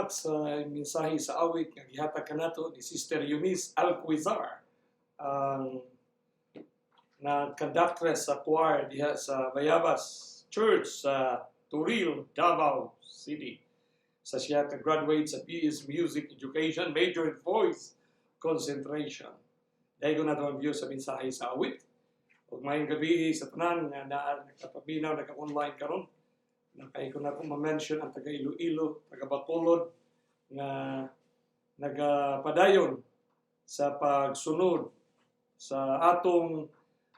Salamat sa mensahe sa awit nga gihatag kanato ni Sister Eunice Alquizar, ang na conductress sa choir diha sa Bayabas Church sa Toril, Davao City. Sa siya ka-graduate sa BS Music Education, major in voice concentration. Dahil na ang view sa mensahe sa awit. Ug maayong gabi sa tanan nga naa nakapaminaw, naka-online karon. Nakay ko na akong ma-mention ang taga Iloilo, taga Bacolod nga nagapadayon sa pagsunod sa atong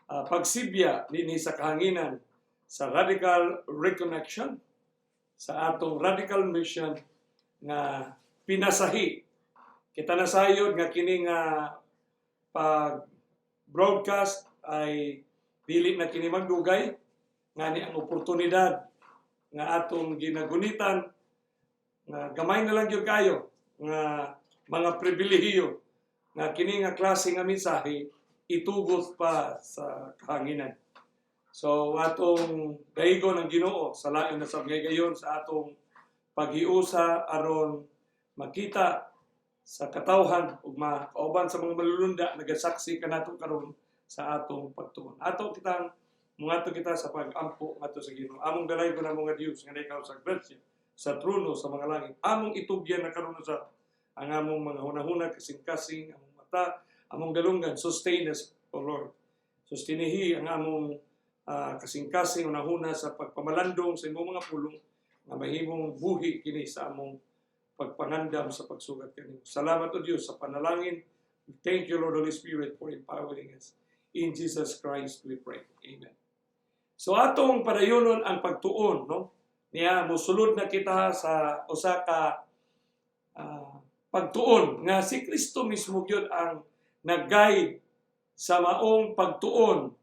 pagsibya dinhi sa kahanginan sa Radical Reconnection, sa atong radical mission nga pinasahi. Kita nasayod nga kini nga pag broadcast ay dili na kini magdugay, ngani ang oportunidad nga atong ginagunitan nga gamay na lang gyud kayo nga mga pribilehiyo nga kini nga klase nga mensahe itugot pa sa kahanginan. So atong daigon ang Ginoo sa lain na sa gayon sa atong paghiusa aron makita sa katawhan ug makauban sa mga malulunda nagasaksi kanato karon sa atong pagtuon. Ato kitang mungadto kita sa pag-ampo ngadto sa Ginoo. Among dalaygon na mga Dios nga ikaw sa grasya sa trono sa mga langit. Among itugyan na karon sa ang among mga hunahuna, kasing-kasing, among mata, among galunggan. Sustain us, O Lord. Sustinihi ang among kasing-kasing, hunahuna sa pagpamalandong sa imong mga pulong nga mahimong buhi kini sa among pagpangandam sa pagsugat kanimo. Salamat, O Dios, sa panalangin. Thank you, Lord Holy Spirit, for empowering us. In Jesus Christ we pray. Amen. So atong padayonon ang pagtuon, no? Niya mosulod na kita sa usa ka pagtuon nga si Kristo mismo gyud ang nag-guide sa maong pagtuon.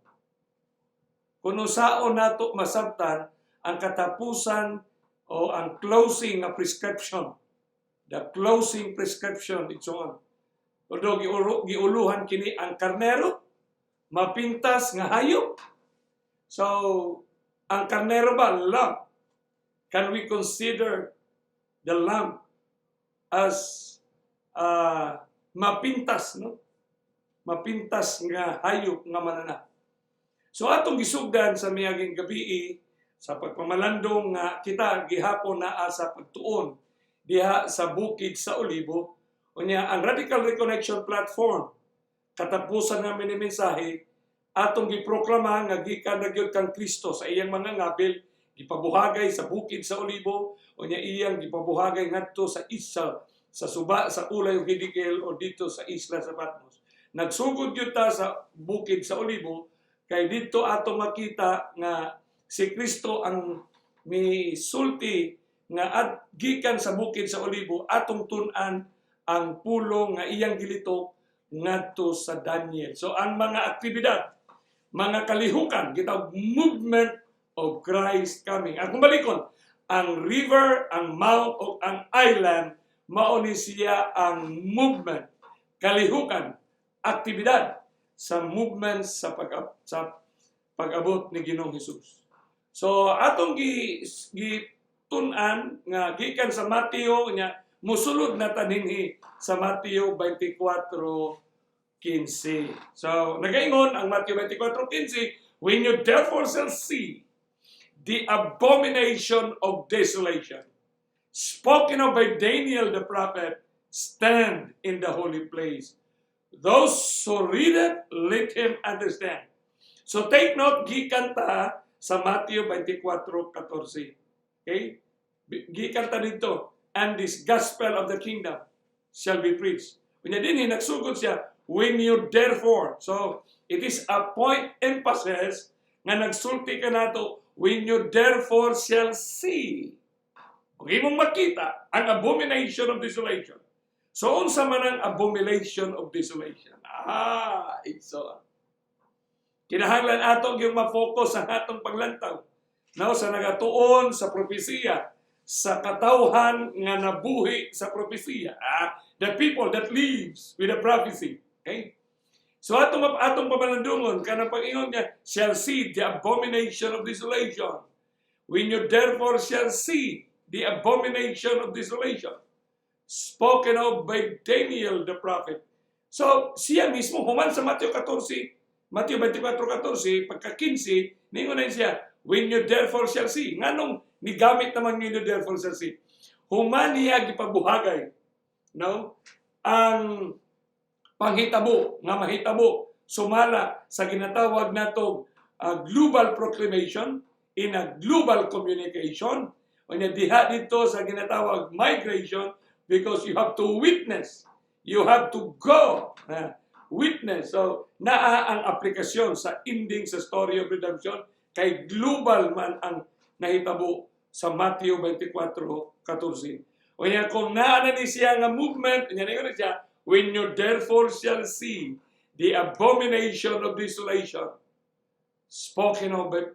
Kung unsaon nato masabtan ang katapusan o ang closing nga prescription. The closing prescription, it's on. Although giuluhan kini ang karnero, mapintas nga hayop. So, ang karnero ba, lamb? Can we consider the lamb as mapintas, no? Mapintas nga hayop nga mananap. So atong gisugdan sa miaging gabi sa pagpamalandong nga kita gihapon naa sa pagtuon diha sa bukid sa Olibo. Unya ang Radical Reconnection Platform, katapusan nga mini mensahe, atong giproklama nga gikan na gyud kang Kristo sa iyang mga ngabil gipabuhagay sa bukid sa Olibo. Unya iyang gipabuhagay ngadto sa isa sa suba sa Ulai ug Hidekel o dito sa isla sa Patmos. Nagsugod gyud ta sa bukid sa Olibo kay didto ato makita nga si Kristo ang misulti nga at gikan sa bukid sa Olibo atong tun-an ang pulong nga iyang gilitok ngadto sa Daniel. So ang mga aktibidad, mga kalihukan, gitawag movement of Christ coming. Ang balikon, ang river, ang mount o ang island, mao ni siya ang movement, kalihukan, aktibidad sa movement sa pag-abot ni Ginoong Hesus. So atong gi gitun-an nga gikan sa Mateo nya musulod na ta dinhi sa Mateo 24:15. So nagaingon ang Mateo 24:15, "When you therefore shall see the abomination of desolation, spoken of by Daniel the prophet, stand in the holy place. Those who read it, let him understand." So take note, gikan ta sa Mateo 24:14. Okay? Gikan ta dito, "And this gospel of the kingdom shall be preached." Unya din, nagsugod siya, "When you therefore." So, it is a point emphasis nga nagsulti ka nato, "When you therefore shall see." Kung imong makita ang abomination of desolation. So, unsa man ang abomination of desolation? Ah, it's so. Kinahanglan ato yung ma-focus ang atong paglantaw. No, sa nagatuon sa propesiya, sa katawhan nga nabuhi sa propesiya. Ah, the people that lives with the prophecy. Okay? So atong pamalandungon kanang pag-ingon niya, "Shall see the abomination of desolation." "When you therefore shall see the abomination of desolation." spoken of by Daniel the prophet." So, siya mismo, human sa Matthew 14, Matthew 24:14, pagka 15, ningon na siya, "When you therefore shall see." Nganong nigamit naman, "When you therefore shall see"? Human niya gipabuhagay, no? Ang panghitabo nga mahitabo sumala sa ginatawag nato global proclamation in a global communication. Unya diha dito sa ginatawag migration, because you have to witness, you have to go witness. So naa ang aplikasyon sa ending sa story of redemption kay global man ang nahitabo sa Matthew 24:14. Unya kung naa na ni siya nga movement, unya ningon na siya, "When you therefore shall see the abomination of desolation spoken of by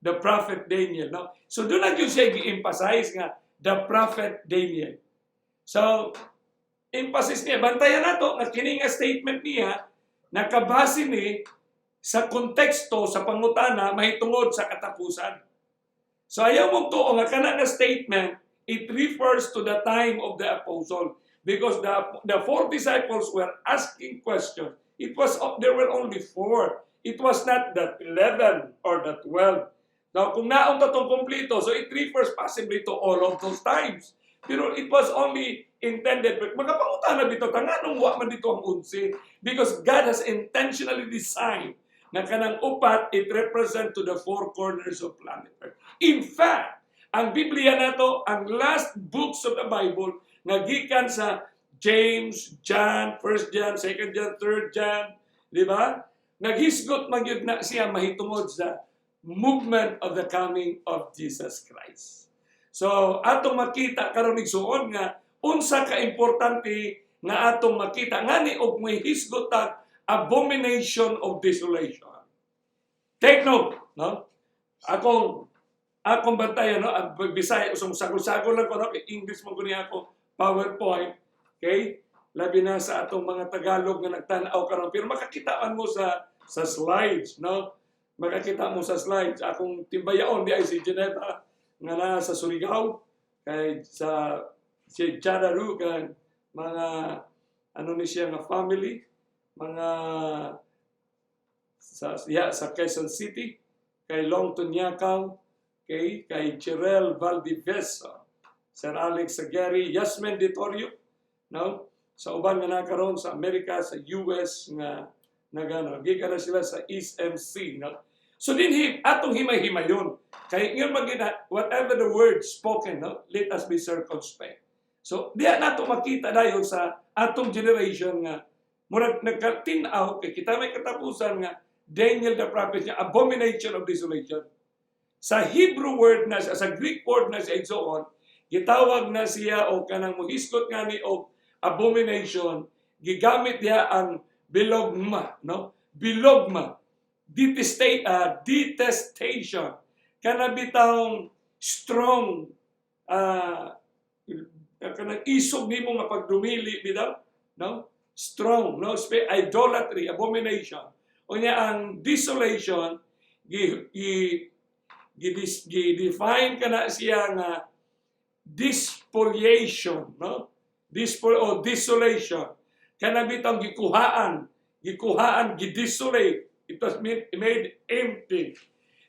the prophet Daniel." No? So doon na gyud siya gi-emphasize nga the prophet Daniel. So, emphasis niya, bantayan nato nga kini nga statement niya nakabase ni sa konteksto sa pangutana mahitungod sa katapusan. So ayaw mong tuo nga kana nga statement, it refers to the time of the apostle because the four disciples were asking questions. It was there were only four. It was not the 11 or the 12. Now, kung naong tong kompleto, so it refers possibly to all of those times. Pero it was only intended, makapangutana bitaw ta, nganong wa man dito ang 11? Because God has intentionally designed na kanang upat, it represent to the four corners of planet Earth. In fact, ang Biblia nato, ang last books of the Bible, nga gikan sa James, John, 1 John, 2 John, 3 John, di ba? Naghisgot magyud na siya mahitungod sa movement of the coming of Jesus Christ. So, atong makita karon, igsuon, nga unsa ka importante nga atong makita ngani og may hisgot tag abomination of desolation. Take note, no? Akong bantayan, no? Ang Bisaya, usong sagol-sagol lang ko, no? Kay English mo ko niya ako PowerPoint. Okay? Labi na sa atong mga Tagalog nga nagtan-aw karon, pero makakita man mo sa slides, no? Makakita mo sa slides. Akong timbayaon di ay si Geneva nga naa sa Surigao, kay sa si Jadaru kay mga ano ni siya nga family, mga sa yeah, sa Quezon City, kay Longton Yakaw, kay Cherel Valdivesa, Sir Alex Aguirre, Yasmin Ditorio, no? Sa uban nga nakaroon sa Amerika, sa US nga nagano, gikan na sila sa SMC, no? So dinhi atong himay-himayon. Kay ngayon magina, whatever the word spoken, no, let us be circumspect. So diha nato makita dayon sa atong generation nga murag nagkatin-aw kay kita may katapusan nga Daniel the prophet niya, abomination of desolation. Sa Hebrew word na siya, sa Greek word na siya, igsoon, gitawag na siya o kanang mohisgot nga ni og abomination, gigamit niya ang bilogma, no? Bilogma. Detestation. Kana bitawng strong kanang isog nimo nga pagdumili bitaw, no? Strong, no? Idolatry, abomination. Unya ang desolation, gi gi gi-define kana siya nga despoliation, no? Dispol o desolation. Kana bitang gikuhaan, gikuhaan, gidesolate. It was made empty.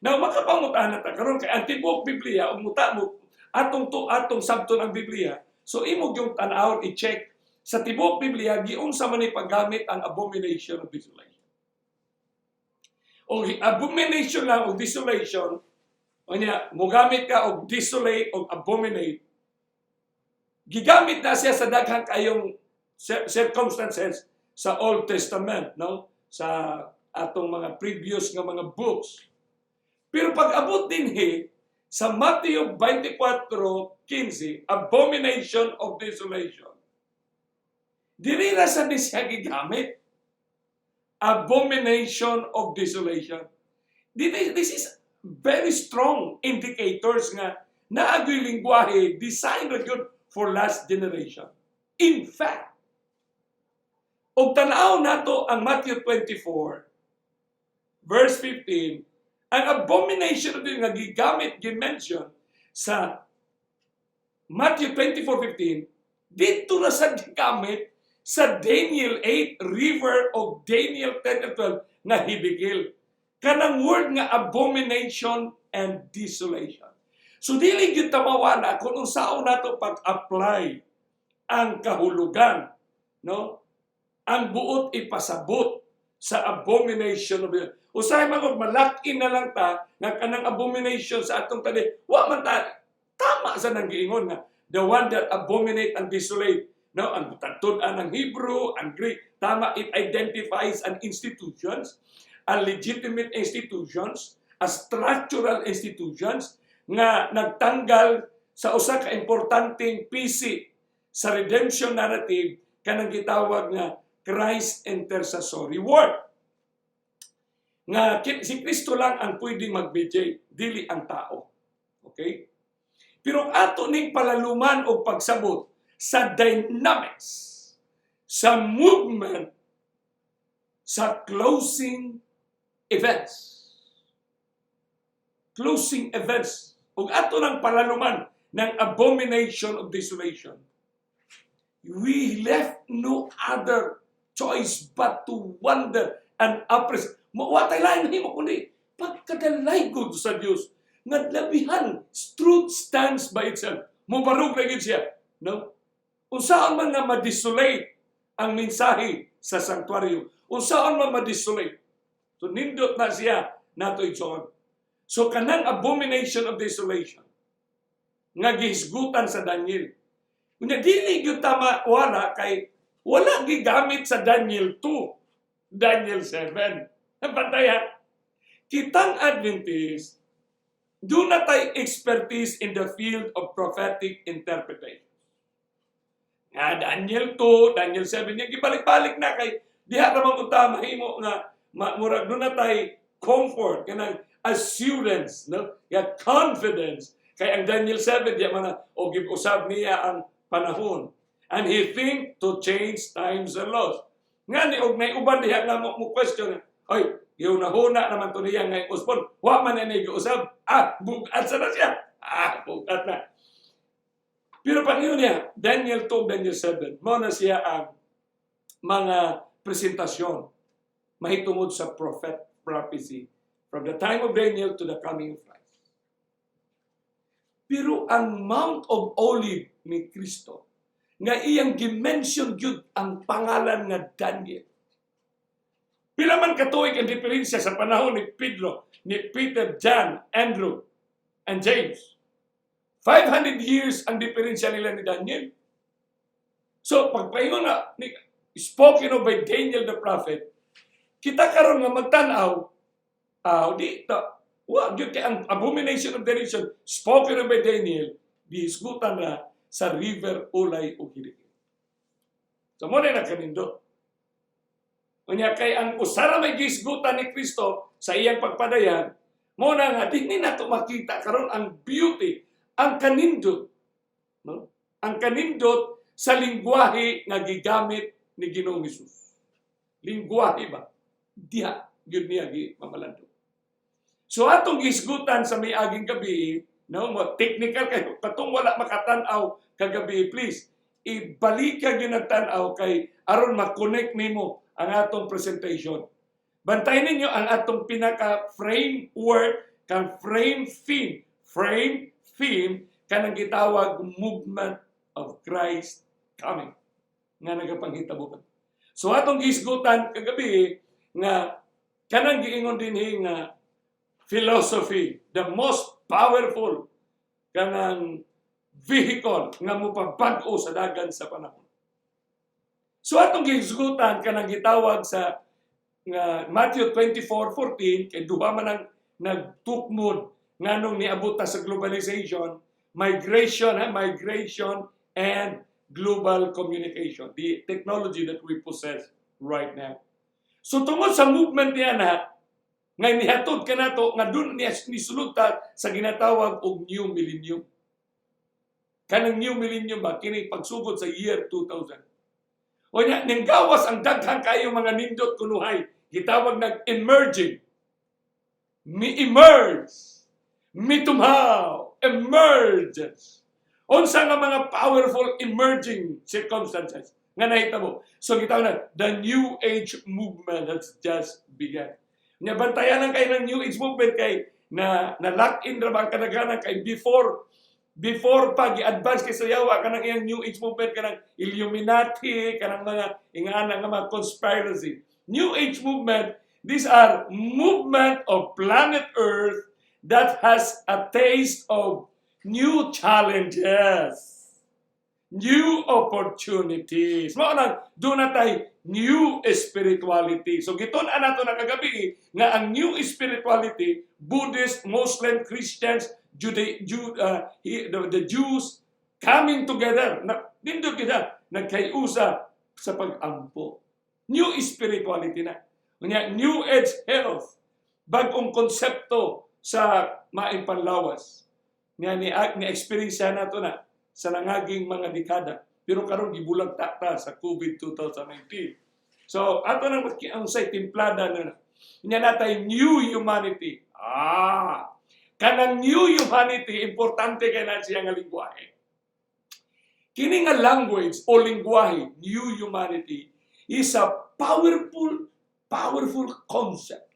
Now makapangutan ta karon kay ang tibuok Biblia ug muta mo atong to atong sabton ang Biblia. So imo yung tan-awon, i-check sa tibuok Biblia giunsa man ni paggamit ang abomination of desolation. O abomination lang o desolation, unya mogamit ka og desolate o abominate, gigamit na siya sa daghang kayong circumstances sa Old Testament, no? Sa atong mga previous nga mga books. Pero pag abot dinhi sa Matthew 24:15, abomination of desolation, diri ra sa ni siya gigamit. Abomination of desolation. This is very strong indicators nga naagoy lingwahe designed ra gyud for last generation. In fact, og tan-aw nato ang Matthew 24 verse 15, ang abomination of nga gigamit, gi-mention sa Matthew 24:15 didto na sa gigamit sa Daniel 8 river o Daniel 10 and 12 nga Hiddekel. Kanang word nga abomination and desolation. So dili gyud ta mawala kung unsaon nato pag-apply ang kahulugan, no? Ang buot ipasabot sa abomination of the. Usahay man kung malaki na lang ta nga kanang abomination sa atong tali, wa man ta tama sa nang giingon nga the one that abominate and desolate, no? Ang tagtud-an ng Hebrew, ang Greek, tama, it identifies an institutions, a legitimate institutions, a structural institutions nga nagtanggal sa usa ka importanteng PC sa redemption narrative, kanang gitawag nga Christ intercessory work nga si Kristo lang ang pwedeng mag-mediate, dili ang tao. Okay? Pero ato ning palaluman o pagsabot sa dynamics, sa movement, sa closing events. Closing events. Ug ato nang palaluman ng abomination of desolation. We left no other choice but to wonder and appreciate. Wa tay lain mahimo kundi pagkadalaygod sa Dios nga labihan, truth stands by itself. Mobarog na gyud siya. No? Unsaon man nga ma-desolate ang mensahe sa sanktuaryo? Unsaon man ma-desolate? So nindot na siya nato, igsoon. So kanang abomination of desolation nga gihisgutan sa Daniel. Unya dili gyud tama wala kay wala gigamit sa Daniel 2, Daniel 7. Pantay ha. Kitang Adventist, duna tay expertise in the field of prophetic interpretation. Nga Daniel 2, Daniel 7, yung gibalik-balik na kay diha ra man unta mahimo nga murag duna tay comfort, kanang assurance, no? Ya confidence kay ang Daniel 7 diha man na o gibusab niya ang panahon. And he think to change times and laws. Nga ni og nay uban diha nga mo question, "Oy, gihuna-huna naman to niya nga usbon, wa man na ni giusab." Ah, bugat sa na siya. Ah, bugat na. Pero pag-ingon niya, Daniel 2, Daniel 7, mao na siya ang mga presentasyon mahitungod sa prophecy from the time of Daniel to the coming of Christ. Pero ang Mount of Olive ni Kristo, nga iyang gi-mention gyud ang pangalan nga Daniel. Pila man katuig ang diferensya sa panahon ni Pedro, ni Peter, John, Andrew, and James? 500 years ang diferensya nila ni Daniel. So, pagpaingon na, ni, spoken of by Daniel the prophet, kita karon nga magtan-aw, di, ta, wa, gyud kay ang abomination of desolation spoken of by Daniel, gihisgutan na sa river Ulai o Hiddekel. So, mao na nagkanindot. Unya kay ang usara may gisgutan ni Kristo sa iyang pagpadayag, mao na nga di ni nato makita karon ang beauty, ang kanindot, no? Ang kanindot sa lingwahe nga gigamit ni Ginoong Hesus. Lingwahe ba? Diha gyud niya gi mamalando. So atong gisgutan sa miaging gabi, no, mo technical kayo katong wala makatan-aw kagabi, please ibalik ka gyud nagtan-aw kay aron ma-connect nimo ang atong presentation. Bantayan ninyo ang atong pinaka framework kang frame theme. Frame theme kanang gitawag movement of Christ coming nga nagapanghitabo. So atong gisgutan kagabi nga kanang giingon dinhi nga philosophy, the most powerful kanang vehicle nga mopabag-o sa dagan sa panahon. So atong gisgutan kanang gitawag sa nga Matthew 24:14 kay duha man ang nagtukmod nganong niabot ta sa globalization, migration, ha, migration and global communication, the technology that we possess right now. So tungod sa movement niya na nga nihatod kanato nga dun niya nisulod ta sa ginatawag og new millennium. Kanang new millennium ba kini pagsugod sa year 2000. O nya ning gawas ang daghan kayo mga nindot kunuhay gitawag nag emerging. Mi emerge. Mitumhaw. Emergence. Unsa nga mga powerful emerging circumstances nga nahitabo? So gitawag na the New Age movement has just begun. Nya bantayan lang kay ng New Age movement kay na lock in ra ba ang kadaghanan kay before pa gi-advance kay sa yawa kanang iyang New Age movement, kanang Illuminati, kanang mga ingana nga mga conspiracy. New Age movement, these are movement of planet Earth that has a taste of new challenges, new opportunities. Mao nang duna tay new spirituality. So gitun-an nato na kagabi nga ang new spirituality, Buddhist, Muslim, Christians, Jude, Jude, the Jews coming together. Na, nindot kita nagkayusa sa pag-ampo. New spirituality na. Unya, New Age health, bagong konsepto sa maayong panlawas. Nga ni experience nato na sa nangaging mga dekada. Pero karon gibulag ta ta sa COVID 2019. So ato nang ang say timplada na. Nya natay new humanity. Ah, kanang new humanity, importante kay na siya nga lingwahe. Kini nga language o lingwahe, new humanity, is a powerful, powerful concept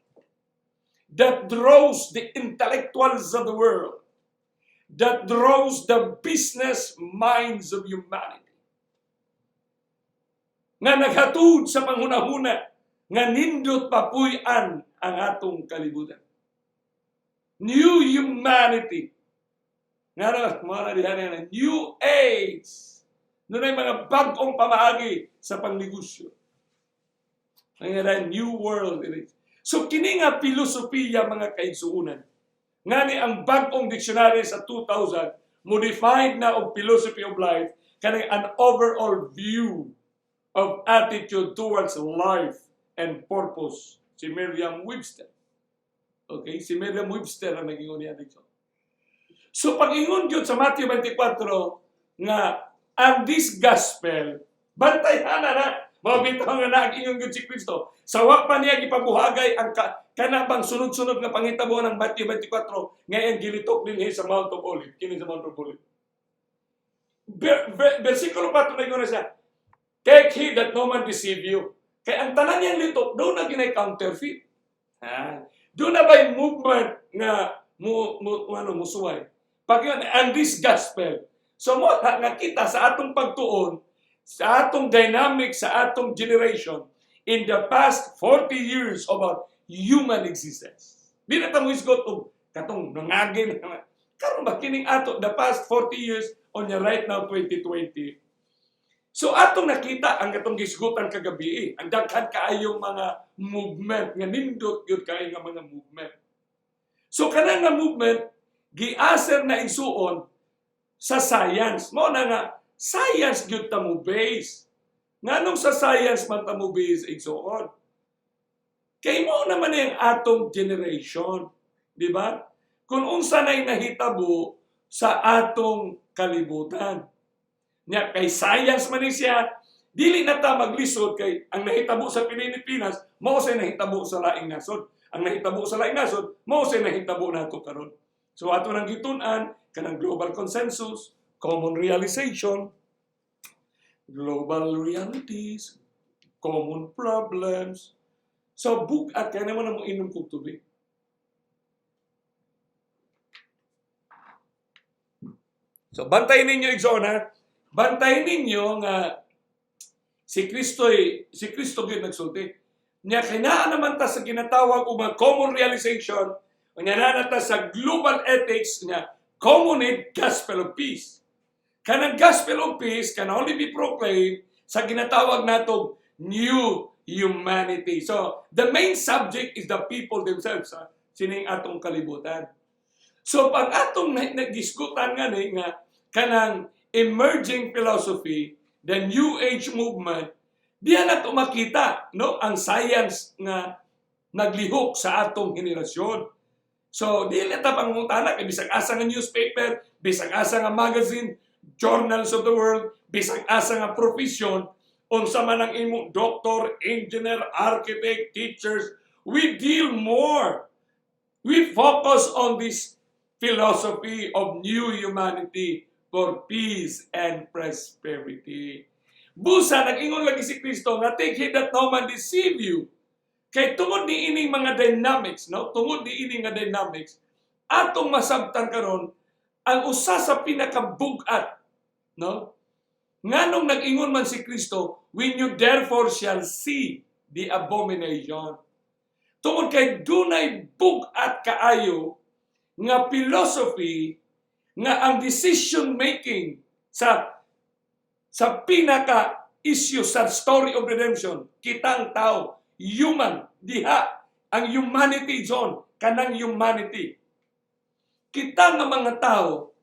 that draws the intellectuals of the world, that draws the business minds of humanity. Nga naghatod sa panghunahuna nga nindot papuy-an ang atong kalibutan. New humanity. Nga na, mga na diha na, New Age. Doon ay mga bagong pamaagi sa pangnegosyo. Ang nga new world it is. So kini nga filosofiya, mga kaigsuunan. Ngani ang bagong dictionary sa 2000 modified na og philosophy of life kanang an overall view of attitude towards life and purpose, si Merriam-Webster. Okay, si Merriam-Webster ang nag-ingon niya dito. So pag-ingon gyud sa Matthew 24 nga and this gospel, bantay na na. Mao bitaw nga nag-ingon gyud si Kristo. Sa wa pa niya gipabuhagay ang kana bang sunod-sunod nga panghitabo ng Matthew 24 nga iyang gilitok dinhi sa Mount of Olive, kini sa Mount of Olive. Versikulo 4 na siya, "Take heed that no man deceive you." Kay ang tanan niyang litok, duna ginay counterfeit. Ha? Duna ba'y movement nga mo ano, musuway. Pag yun, and this gospel. So mo nga kita sa atong pagtuon, sa atong dynamic, sa atong generation, in the past 40 years of our human existence. Di na ta mo isgot og katong nangagin. Karon ba kining ato the past 40 years on right now 2020? So atong nakita ang katong gisgutan kagabi, eh. Ang daghan kaayong mga movement nga nindot gyud kaayo nga mga movement. So kanang nga movement giaser na, igsuon, sa science. Mao na nga science gyud ta mo base. Nganong sa science man ta mo base, igsuon? Kay mo naman yung atong generation, di ba? Kung unsa na'y nahitabo sa atong kalibutan. Nya kay science man ni siya, dili na ta maglisod kay ang nahitabo sa Pilipinas mao say nahitabo sa laing nasod. Ang nahitabo sa laing nasod mao say nahitabo nato karon. So ato nang gitun-an kanang global consensus, common realization, global realities, common problems. So bug-at kay naman mo inom kog tubig. So bantay ninyo, igsoon, ha. Bantay ninyo nga si Kristo gyud nagsulti. Nya kinaa naman ta sa ginatawag og mga common realization, nya naa na ta sa global ethics nya common gospel of peace. Kanang gospel of peace can only be proclaimed sa ginatawag natong new humanity. So, the main subject is the people themselves, ha? Sining atong kalibutan. So, pag atong nagdiskutan nga ni nga kanang emerging philosophy, the New Age movement, diya na to makita, no, ang science nga naglihok sa atong henerasyon. So, di na ta pangutana kay bisag asa nga newspaper, bisag asa nga magazine, journals of the world, bisag asa nga profession, unsa man ang imo doctor, engineer, architect, teachers, we deal more. We focus on this philosophy of new humanity for peace and prosperity. Busa, nag-ingon lagi si Kristo nga, "Take heed that no man deceive you." Kay tungod ni ining mga dynamics, no? Tungod ni ining nga dynamics, atong masabtan karon ang usa sa pinakabugat, no? Nganong nag-ingon man si Kristo, "When you therefore shall see the abomination." Tungod kay dunay bug-at kaayo nga philosophy nga ang decision making sa pinaka issue sa story of redemption, kitang tao, human, diha, ang humanity zone, kanang humanity. Kita nga mga tao,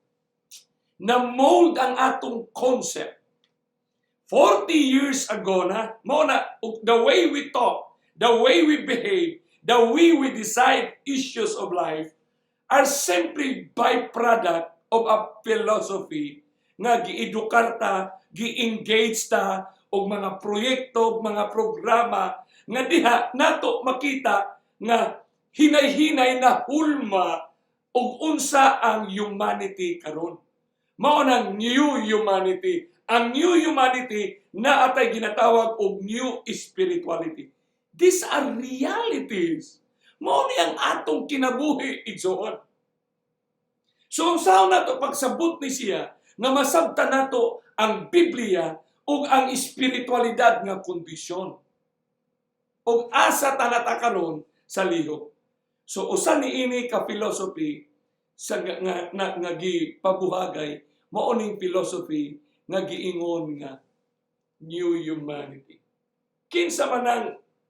na mold ang atong concept. 40 years ago na, mao na, the way we talk, the way we behave, the way we decide issues of life are simply byproduct of a philosophy nga giedukar ta, gi-engage ta og mga proyekto, og mga programa nga diha nato makita nga hinay-hinay na hulma og unsa ang humanity karon. Mao nang new humanity. Ang new humanity na atay ginatawag og new spirituality. These are realities. Mao ni ang atong kinabuhi, igsoon. So ang sao nato pagsabot ni siya nga masabtan nato ang Biblia ug ang espiritualidad nga kondisyon. Ug asa ta nata karon sa lihok. So usa ni ini ka philosophy sa nga gipabuhagay, mao ning philosophy nga giingon nga new humanity. Kinsa man ang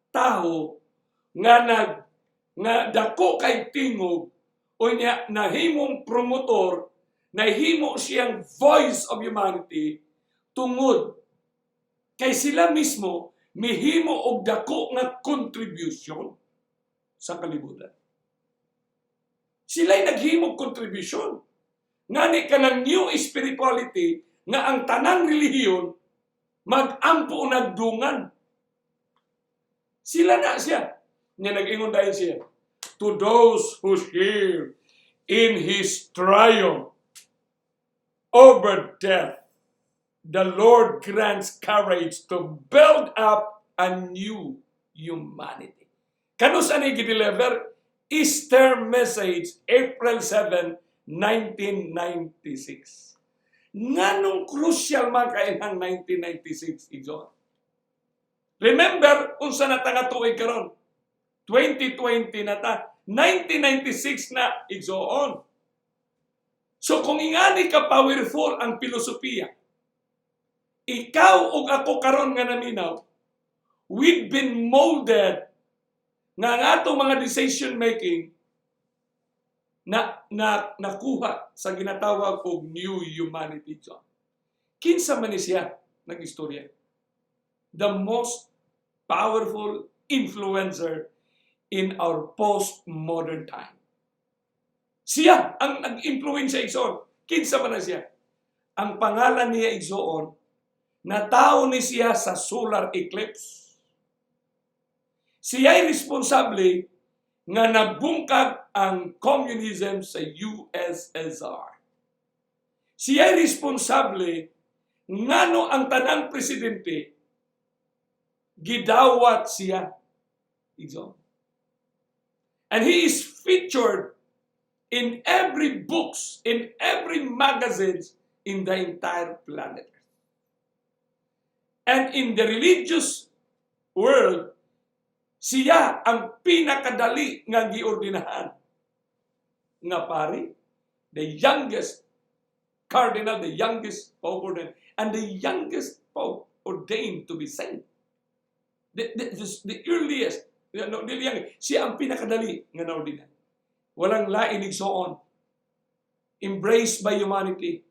tao nga nag nga dako kay tingog unya nahimong promotor, nahimo siyang voice of humanity tungod kay sila mismo mihimo og dako nga contribution sa kalibutan. Sila'y naghimog contribution. Ngani kanang new spirituality nga ang tanang relihiyon mag-ampo nagdungan. Sila na siya. Nga nag-ingon dahil siya, "To those who share in His triumph over death, the Lord grants courage to build up a new humanity." Kanus-a ni gideliver? Easter Message, April 7, 1996. Nganong crucial man kay ang 1996, igsoon? Remember, unsa na ta nga tuig karon? 2020 na ta. 1996 na, igsoon. So kung ingani ka powerful ang filosofiya, ikaw ug ako karon nga naminaw, we've been molded nga ang atong mga decision making na nakuha sa ginatawag og new humanity, John. Kinsa man ni siya nag-istorya? The most powerful influencer in our postmodern time. Siya ang nag-influence, igsoon. Kinsa man na siya? Ang pangalan niya, igsoon, natawo ni siya sa solar eclipse. Siya'y responsable nga nabungkag ang communism sa USSR. Siya'y responsable ngano ang tanang presidente gidawat siya. Igsoon. And he is featured in every books, in every magazines in the entire planet. And in the religious world, siya ang pinakadali nga giordinahan nga pari, the youngest cardinal, the youngest pope ordained, and the youngest pope ordained to be saint. The earliest, no, the youngest, siya ang pinakadali nga naordinahan. Walang lain, igsoon. Embraced by humanity,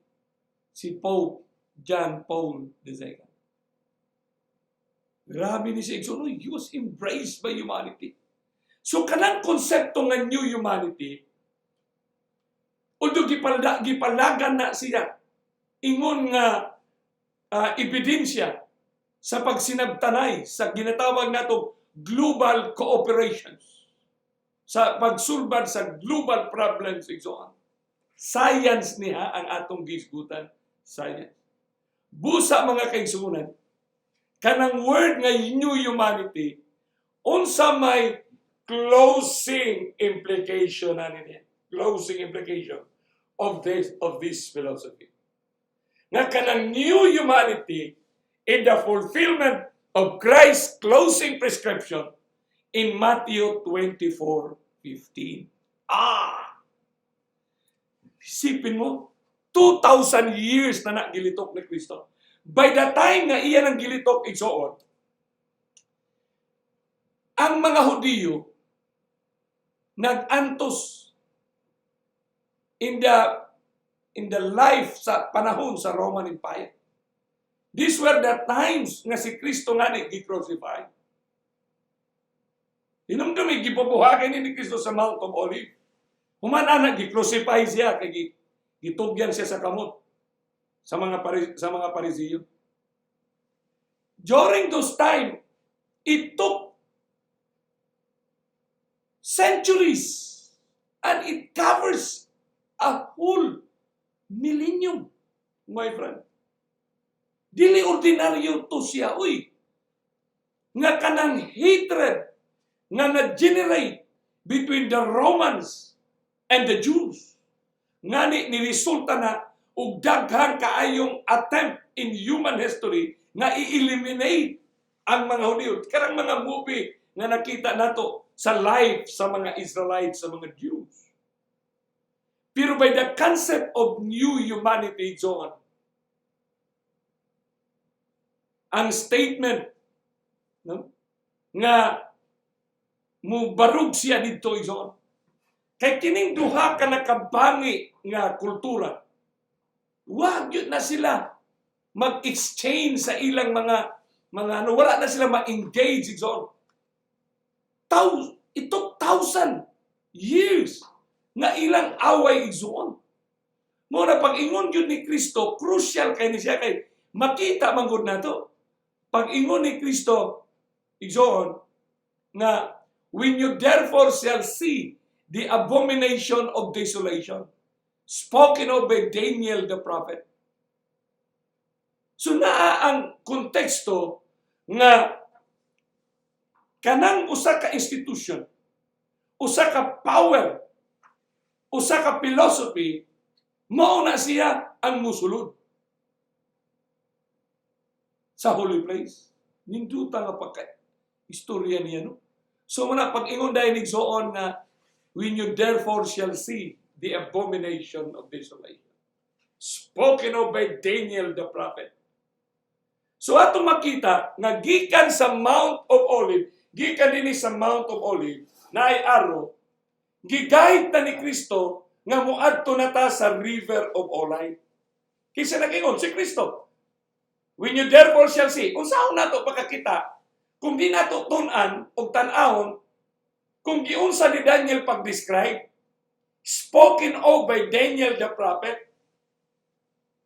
si Pope John Paul II. Grabe ni siya, igsoon. No, he was embraced by humanity. So kanang konsepto nga new humanity, although gipalagan na siya, ingon nga ebidensya sa pagsinabtanay sa ginatawag nato global cooperations, sa pagsulbad sa global problems, igsoon. Science niya ang atong gisgutan. Science. Busa, mga kaigsuonan, kanang word nga new humanity, unsa may closing implication ani niya? Closing implication of this philosophy. Nga kanang new humanity in the fulfillment of Christ's closing prescription in Matthew 24:15. Ah! Isipin mo, 2,000 years na na gilitok ni Kristo. By the time nga iya nang gilitok, igsoon, ang mga Hudiyo nag-antos in the life sa panahon sa Roman Empire. These were the times nga si Kristo nga ni gi-crucify. Hinumdumi, gipabuhakin ni Kristo sa Mount of Olive. Human ana, gi-crucify siya kay gitugyan siya sa kamot sa mga Parisiyo. During those time, it took centuries and it covers a whole millennium, my friend. Dili ordinaryo to siya, uy. Nga kanang hatred nga na-generate between the Romans and the Jews. Ngani ni resulta na og daghan kaayong attempt in human history nga i-eliminate ang mga Hudiyo. Karang mga movie nga nakita nato sa life sa mga Israelites, sa mga Jews. Pero by the concept of new humanity, John, ang statement, no, nga mubarug siya didto, John. Kay kining duha ka nakabangi nga kultura, wag yun na sila mag-exchange sa ilang mga ano, wala na sila ma-engage, John. It took 1,000 years nga ilang away, igsuon. Mao na pag-ingon yun ni Kristo, crucial kay ni siya kay makita man gud nato. Pag-ingon ni Kristo, igsuon, nga when you therefore shall see the abomination of desolation spoken of by Daniel the prophet. So naa ang konteksto nga kanang usa ka institution, usa ka power, usa ka philosophy, mao na siya ang musulod sa holy place. Ninduta nga pagka istorya niya, no? So mao na pag-ingon dahil igsoon nga when you therefore shall see the abomination of desolation spoken of by Daniel the prophet. So atong makita nga gikan sa Mount of Olive, gikan dinhi sa Mount of Olive na ay arrow, gigayad na ni Kristo nga moadto na ta sa River of Ulai. Kinsa nag-ingon? Si Kristo. When you therefore shall see, unsaon nato pagkakita kung di nato tun-an og tan-awon kung giunsa ni Daniel pag-describe, spoken of by Daniel the prophet?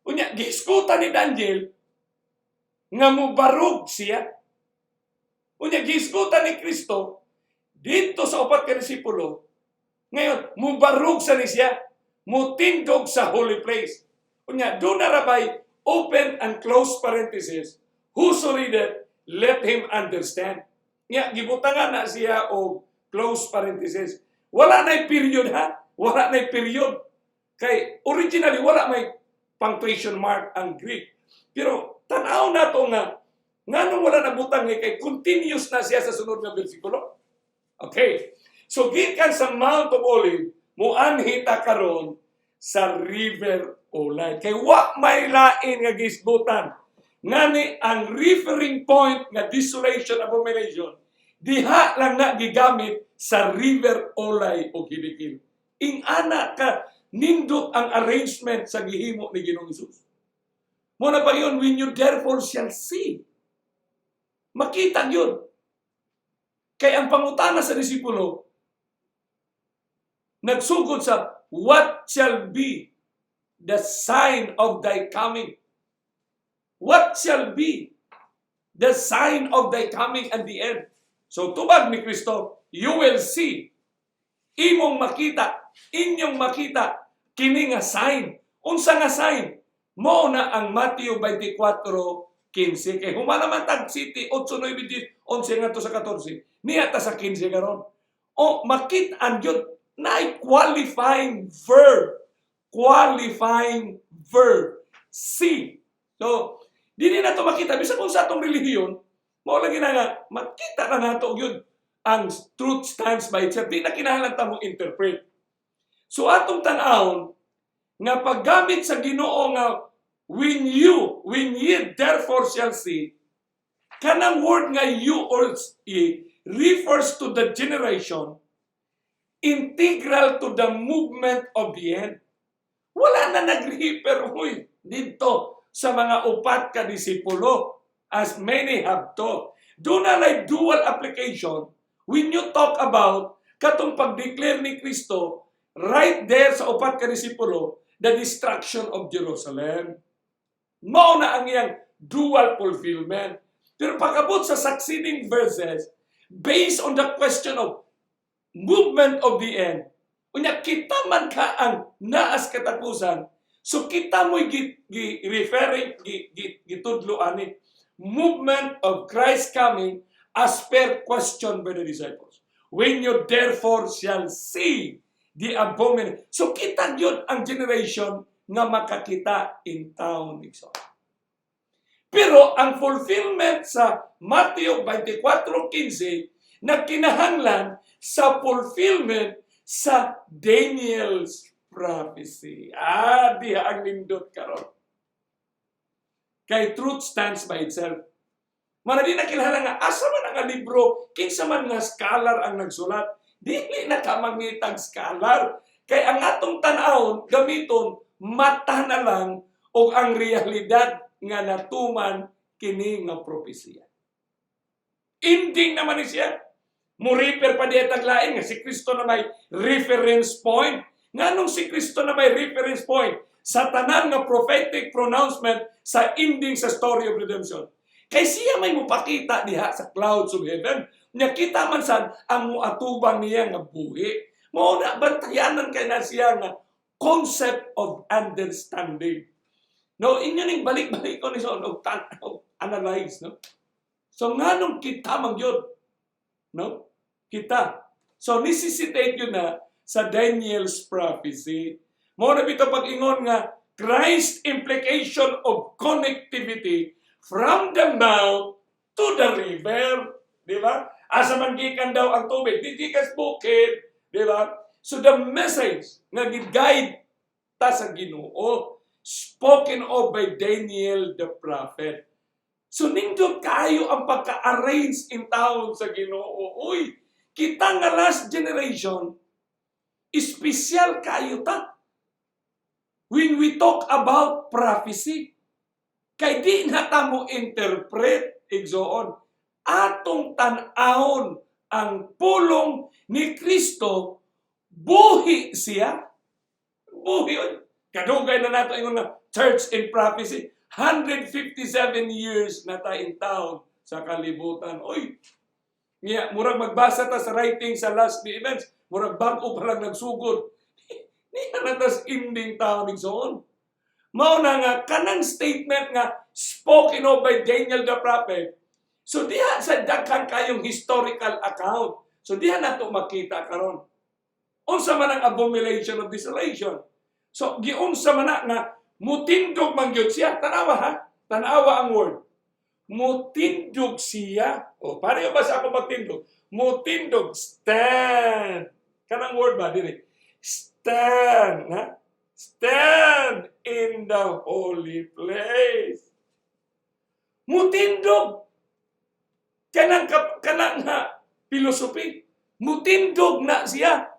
Unya, gihisgutan ni Daniel nga mubarog siya. Unya, gihisgutan ni Kristo dito sa upat ka disipulo. Ngayon, mubarog sa ni siya, mutindog sa holy place. Unya, doon na rabay, open and close parenthesis, whoso readeth, let him understand. Nga, gibutangan na siya og close parenthesis. Wala na period ha? Wala na period. Kay originally, wala may punctuation mark ang Greek. Pero tanaw na to nga, nganong wala na butang eh, kay continuous na siya sa sunod nga bersikulo. Okay. So gikan sa Mount of Olive, muanhi ta karon sa River Ulai. Kay wa may lain nga gisgutan. Ngani ang referring point nga desolation, abomination, diha lang na gigamit sa River Ulai o Hiddekel. Ing-ana ka nindot ang arrangement sa gihimo ni Ginoong Hesus. Mao na pa yun, when you therefore shall see. Makita yun. Kay ang pangutana sa disipulo, nagsugod sa what shall be the sign of thy coming? What shall be the sign of thy coming and the end? So tubag ni Kristo, you will see, imong makita, inyong makita, Kini nga sign. Unsa nga sign? Mao na ang Matthew 24:15. Kay human naman tag 7, 8, 9, 10, 11 ngadto sa 14. Niya ta sa 15 karon. O makit-an gyud naay qualifying verb. Qualifying verb. See. So, dili na to makita bisan kung sa atong relihiyon, mao lagi na nga makita na nato gyud ang truth stands by itself. Di na kinahanglan ta mo interpret. So atong tan-awon nga paggamit sa Ginoo nga when ye therefore shall see, kanang word nga "you" or "ye" refers to the generation integral to the movement of the end. Wala na nag-refer, huy, dito sa mga upat ka disipulo, as many have taught. Duna like dual application when you talk about katong pag-declare ni Kristo right there sa upat ka disipulo, the destruction of Jerusalem. Mao na ang iyang dual fulfillment. Pero pag-abot sa succeeding verses, based on the question of movement of the end, unya kita man ka ang naas katapusan, so kita mo'y gi referring, gitudlo ani, movement of Christ coming as per question by the disciples. "When you therefore shall see the abomination." So kita yun ang generation nga makakita in town. Igsoon. Pero ang fulfillment sa Matthew 24:15 na kinahanglan sa fulfillment sa Daniel's prophecy. Ah, diha ang nindot karon. Kay truth stands by itself. Mara di na kinahanglan nga asa man ang libro, kinsa man nga scholar ang nagsulat. Dili na ka mangitag scholar. Kay ang atong tan-awon gamiton mata na lang o ang realidad nga natuman kini nga propesiya. Ending naman ni siya. Mo-refer pa diya taglain nga si Kristo na may reference point. Nganong si Kristo na may reference point sa tanan nga prophetic pronouncement sa ending sa story of redemption? Kay siya may mupakita diha sa clouds of heaven. Nya kita man sad ang muatubang niya nga buhi. Mao na bantayanan kay na siya nga concept of understanding. No, inyo ning balik-balik ko ni so og analyze, no. So nganong kita man gyud, no? Kita. So necessitate yun na sa Daniel's prophecy. Mao na bitaw pag-ingon nga Christ implication of connectivity from the mount to the river. Di ba? Asa man gikan daw ang tubig? Di gikan sa bukid. Di ba? So the message nga gi-guide ta sa Ginoo, spoken of by Daniel the prophet. So nindot kayo ang pagka-arrange in town sa Ginoo. Uy, kita nga last generation, espesyal kayo ta. When we talk about prophecy, kay di na ta mo interpret, igsoon. Atong tan-awon ang pulong ni Kristo, buhi siya. Buhi yun. Kadugay na nato ingon nga church in prophecy. 157 years na ta in town sa kalibutan. Oy, niya, murag magbasa ta sa writing sa last day events, murag bago pa lang nagsugod. Niya na tas ending taon, igsoon. Mao na nga kanang statement nga spoken of by Daniel the prophet. So diha sa daghan kayong historical account. So diha nato makita karon. Unsa man ang abomination of desolation? So giunsa man na nga mutindog man gyud siya. Tanawa ha. Tanawa ang word. Mutindog siya. O pareho ba sa ako magtindog? Mutindog, stand. Kanang word ba diri? Stand, ha? Stand in the holy place. Mutindog. Kanang nga philosophy. Mutindog na siya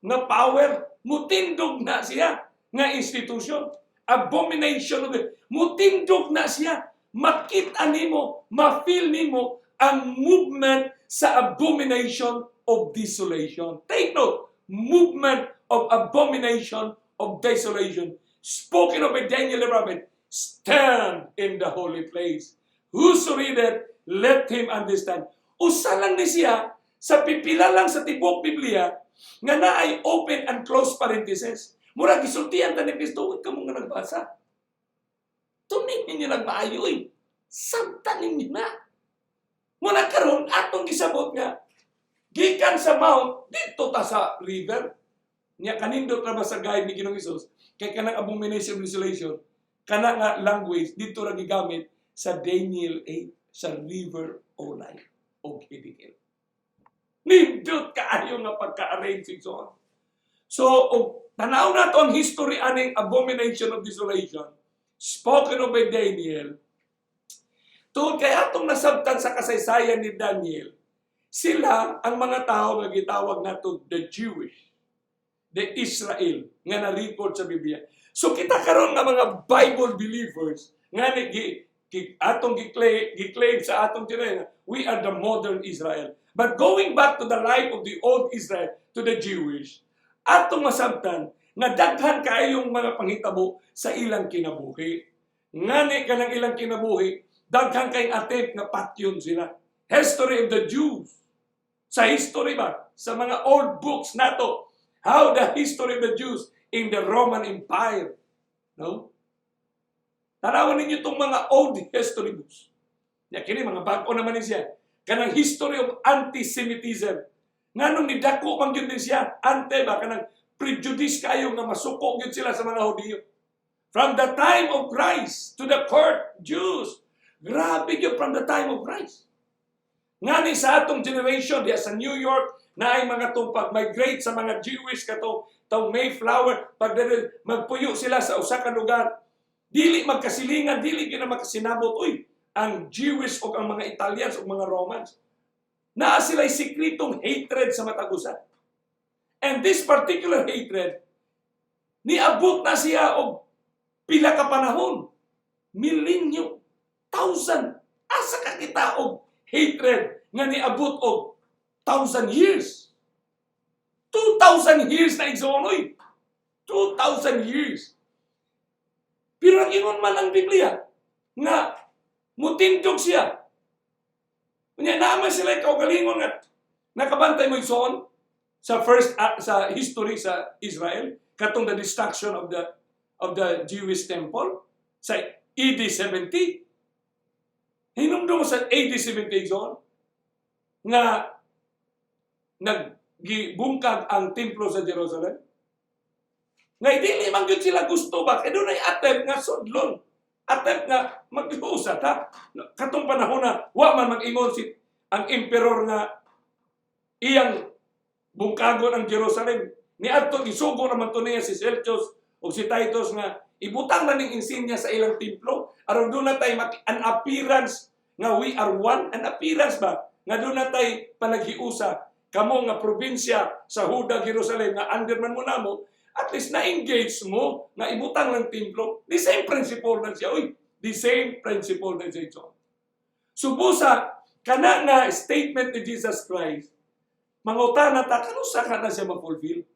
nga power. Mutindog na siya nga institution. Abomination of the Mutindog na siya. Makita nimo, ma-feel nimo ang movement sa abomination of desolation. Take note, movement of abomination of desolation. Spoken of by Daniel the prophet, stand in the holy place. Whoso readeth, let him understand. Usa lang ni siya sa pipila lang sa tibuok Biblia nga naay open and close parenthesis. Mura gisultian ta ni Kristo, "Huwag ka mo nga nagbasa. Tuning ninyo nagmaayo eh. Sabtan ninyo na." Muna karon atong gisabot nga gikan sa mount didto ta sa river. Nya kanindot ra ba sa guide ni Ginoong Hesus kay kanang abomination of desolation, kana nga language didto ra gigamit sa Daniel 8 sa river Ulai o Hiddekel. Nindot kaayo nga pagka-arrange, igsoon. So, og tanaw nato ang history aning abomination of desolation spoken of by Daniel, tungod kay atong nasabtan sa kasaysayan ni Daniel, sila ang mga tao nga gitawag nato the Jewish, the Israel, nga na-record sa Biblia. So kita karon nga mga Bible believers, nga ni gi, atong gi-claim sa atong tinay, we are the modern Israel. But going back to the life of the old Israel, to the Jewish, atong masabtan nga daghan kaayong mga panghitabo sa ilang kinabuhi. Ngani kanang ilang kinabuhi, daghan kay attempt nga patyon sila. History of the Jews. Sa history ba? Sa mga old books nato, how the history of the Jews in the Roman Empire. No? Tanawan ninyo itong mga old history books. Ya, kini mga bag-o naman ni siya. Kanang history of anti-Semitism. Nganong nidako man gyud din siya, ante ba kanang prejudice kayo nga masuko gyud sila sa mga Hudiyo. From the time of Christ to the court Jews. Grabe gyud from the time of Christ. Ngani sa atong generation diya sa New York na ay mga tong pag-migrate sa mga Jewish katong tong Mayflower, pag magpuyo sila sa usa ka lugar, dili magkasilingan, dili gyud na makasinabot, uy, ang Jewish o ang mga Italians o mga Romans. Naa sila sikretong hatred sa matag usa. And this particular hatred, niabot na siya og pila ka panahon. Millennium, thousand. Asa ka kita og hatred nga niabot og thousand years? 2,000 years na, igsoon, oy. 2,000 years. Pero ang ingon man ang Biblia nga mutindog siya. Unya naa man sila kaugalingon nga nakabantay mo, igsoon, sa first sa history sa Israel katong the destruction of the Jewish temple sa AD 70. Hinumdum mo sa AD 70, igsoon, nga naggibungkag ang templo sa Jerusalem. Nga dili man gyud sila gusto ba kay dunay attempt nga sudlon. Attempt nga mag-usa ta. Katong panahon na wa man mag-ingon si ang emperor nga iyang bungkagon ang Jerusalem. Niadto gisugo naman to niya si Seleucus o si Titus nga ibutang na ning insignia sa ilang templo aron duna tay an appearance nga we are one, an appearance ba nga duna tay panaghiusa kamo nga probinsya sa Huda, Jerusalem, nga under man mo namo, at least na-engage mo nga ibutang ng templo. The same principle na siya, uy. The same principle na siya ito. Subusa kana nga statement ni Jesus Christ, mangutana ta kanusa ka na siya ma-fulfill.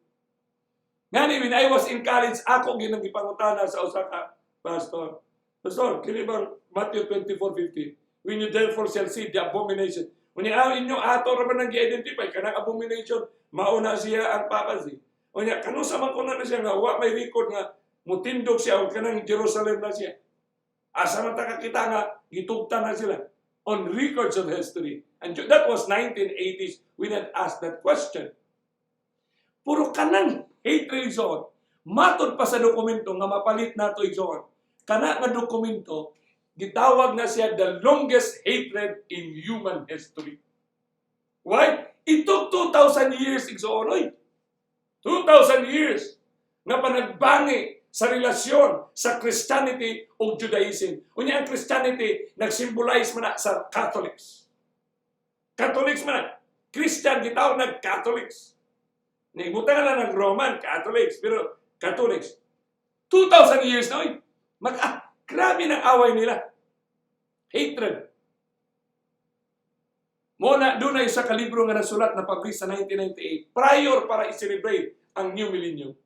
Ngani when I was in college, ako ginang gipangutana sa usa ka pastor. "Pastor, kini bang Matthew 24:50? When you therefore shall see the abomination." Unya ang inyo ato ra man ang gi-identify kanang abomination, mauna siya ang papacy. Unya kanusa man kuno na siya nga wa may record nga mutindog siya o kanang Jerusalem na siya? Asa man ta kakita nga gitugtan na sila on records of history? And that was 1980s when I asked that question. Puro kanang hatred, igsoon. Matod pa sa dokumento nga mapalit nato, igsoon. Kana nga dokumento gitawag na siya the longest hatred in human history. Why? It took 2,000 years, igsoon, oy. 2,000 years nga panagbangi sa relasyon sa Christianity o Judaism. Unya ang Christianity nagsymbolize man na sa Catholics. Catholics man na. Christian gitawag nag Catholics. Nibutan na ng Roman Catholics, pero Catholics. 2,000 years na, oy. Grabe ng away nila. Hatred. Mo na doon na isa ka libro nga nasulat na publish sa 1998 prior para i-celebrate ang New Millennium.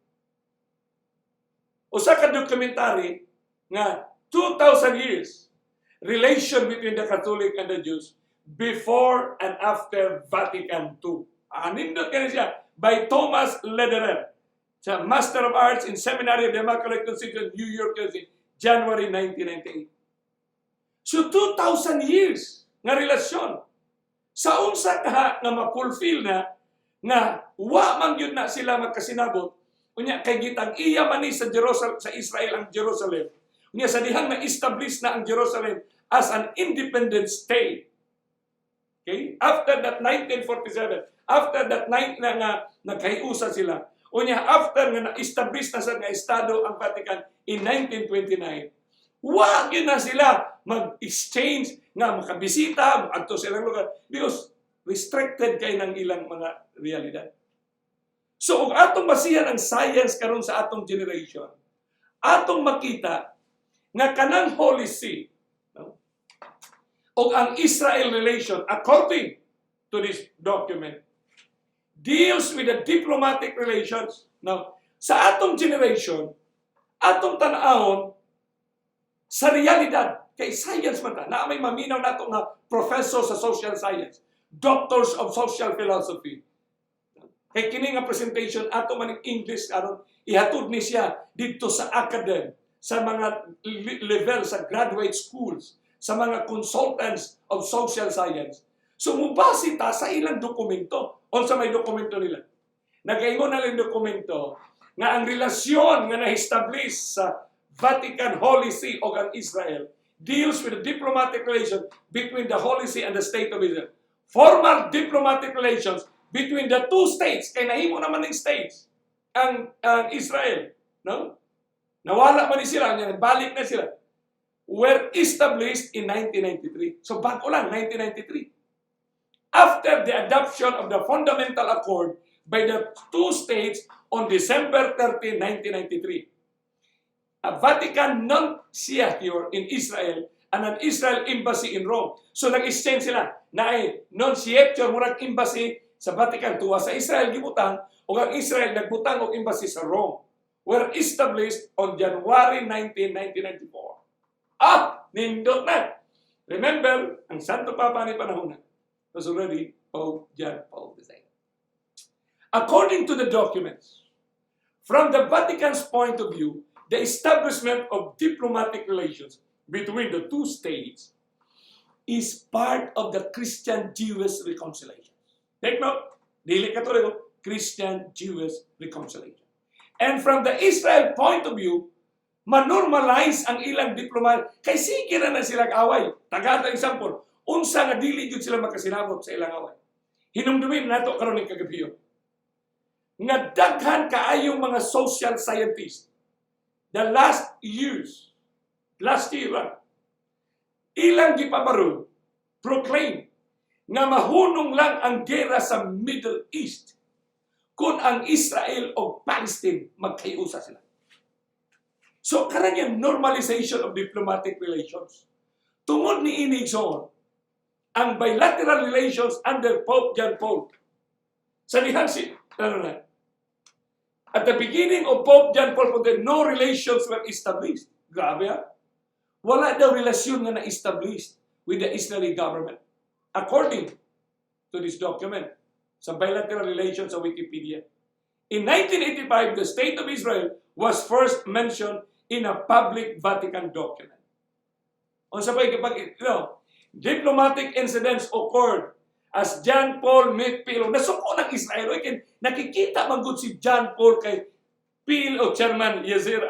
Usa ka documentary nga 2,000 years relation between the Catholic and the Jews before and after Vatican II. Anindot kani siya by Thomas Lederer. Sa Master of Arts in Seminary of the Immaculate Conception, New York, USA, January 1998. So 2,000 years nga relasyon. Sa unsa ka nga ma-fulfill na nga wa man gyud na sila magkasinabot, unya kay gitag-iya man ni sa Jerusalem, sa Israel ang Jerusalem. Unya sa dihang na-establish na ang Jerusalem as an independent state. Okay? After that 1947, after that night na nga nagkahiusa sila, unya after nga na-establish na sa nga estado ang Vatican in 1929, wa gyud na sila mag-exchange nga makabisita adto sa ilang lugar because restricted kay ng ilang mga realidad. So ug atong basihan ang science karon sa atong generation, atong makita nga kanang Holy See, no, ug ang Israel relation, according to this document, deals with the diplomatic relations. Now, sa atong generation, atong tan-awon sa realidad, kay science man ta, na may maminaw nato nga professor sa social science, doctors of social philosophy. Kay kini nga presentation ato man in English aron ihatod ni siya didto sa academ, sa mga level sa graduate schools, sa mga consultants of social science. So mubase ta sa ilang dokumento. Unsa may dokumento nila? Nagaingon na lang dokumento nga ang relasyon nga na-establish sa Vatican, Holy See o ang Israel deals with the diplomatic relation between the Holy See and the State of Israel. Formal diplomatic relations between the two states, kay nahimo naman ng states ang Israel, no? Nawala man ni sila, nya balik na sila. Were established in 1993. So bago lang, 1993. After the adoption of the Fundamental Accord by the two states on December 13, 1993. A Vatican nunciature in Israel and an Israel embassy in Rome. So nag-exchange sila na ay nunciature, murag embassy sa Vatican tuwa sa Israel gibutang, ug ang Israel nagbutang og embassy sa Rome, were established on January 19, 1994. Ah, nindot na. Remember, ang Santo Papa ni panahon na was already Pope John Paul II. According to the documents, from the Vatican's point of view, the establishment of diplomatic relations between the two states is part of the Christian-Jewish reconciliation. Take note, dili Katoliko, Christian-Jewish reconciliation. And from the Israel point of view, manormalize ang ilang diplomat kay sige na na sila away. Tagata example, unsa nga dili jud sila makasinabot sa ilang away. Hinumdumin nato karon ning kagabion nga daghan kaayong mga social scientists the last years, last year lang, ilang gipabaro, proclaim nga mahunong lang ang gera sa Middle East kung ang Israel o Palestine magkaiusa sila. So, kanang yung normalization of diplomatic relations. Tungod ni ini, igsoon, ang bilateral relations under Pope John Paul. Sa dihang si, ano na, at the beginning of Pope John Paul II, no relations were established. Grabe ah. Wala daw relasyon nga na-established with the Israeli government. According to this document, sa bilateral relations sa Wikipedia. In 1985, the State of Israel was first mentioned in a public Vatican document. Unsa pa kapag diplomatic incidents occurred as John Paul met PLO. Nasuko ng Israel. Oy, nakikita man gud si John Paul kay PLO Chairman Yasser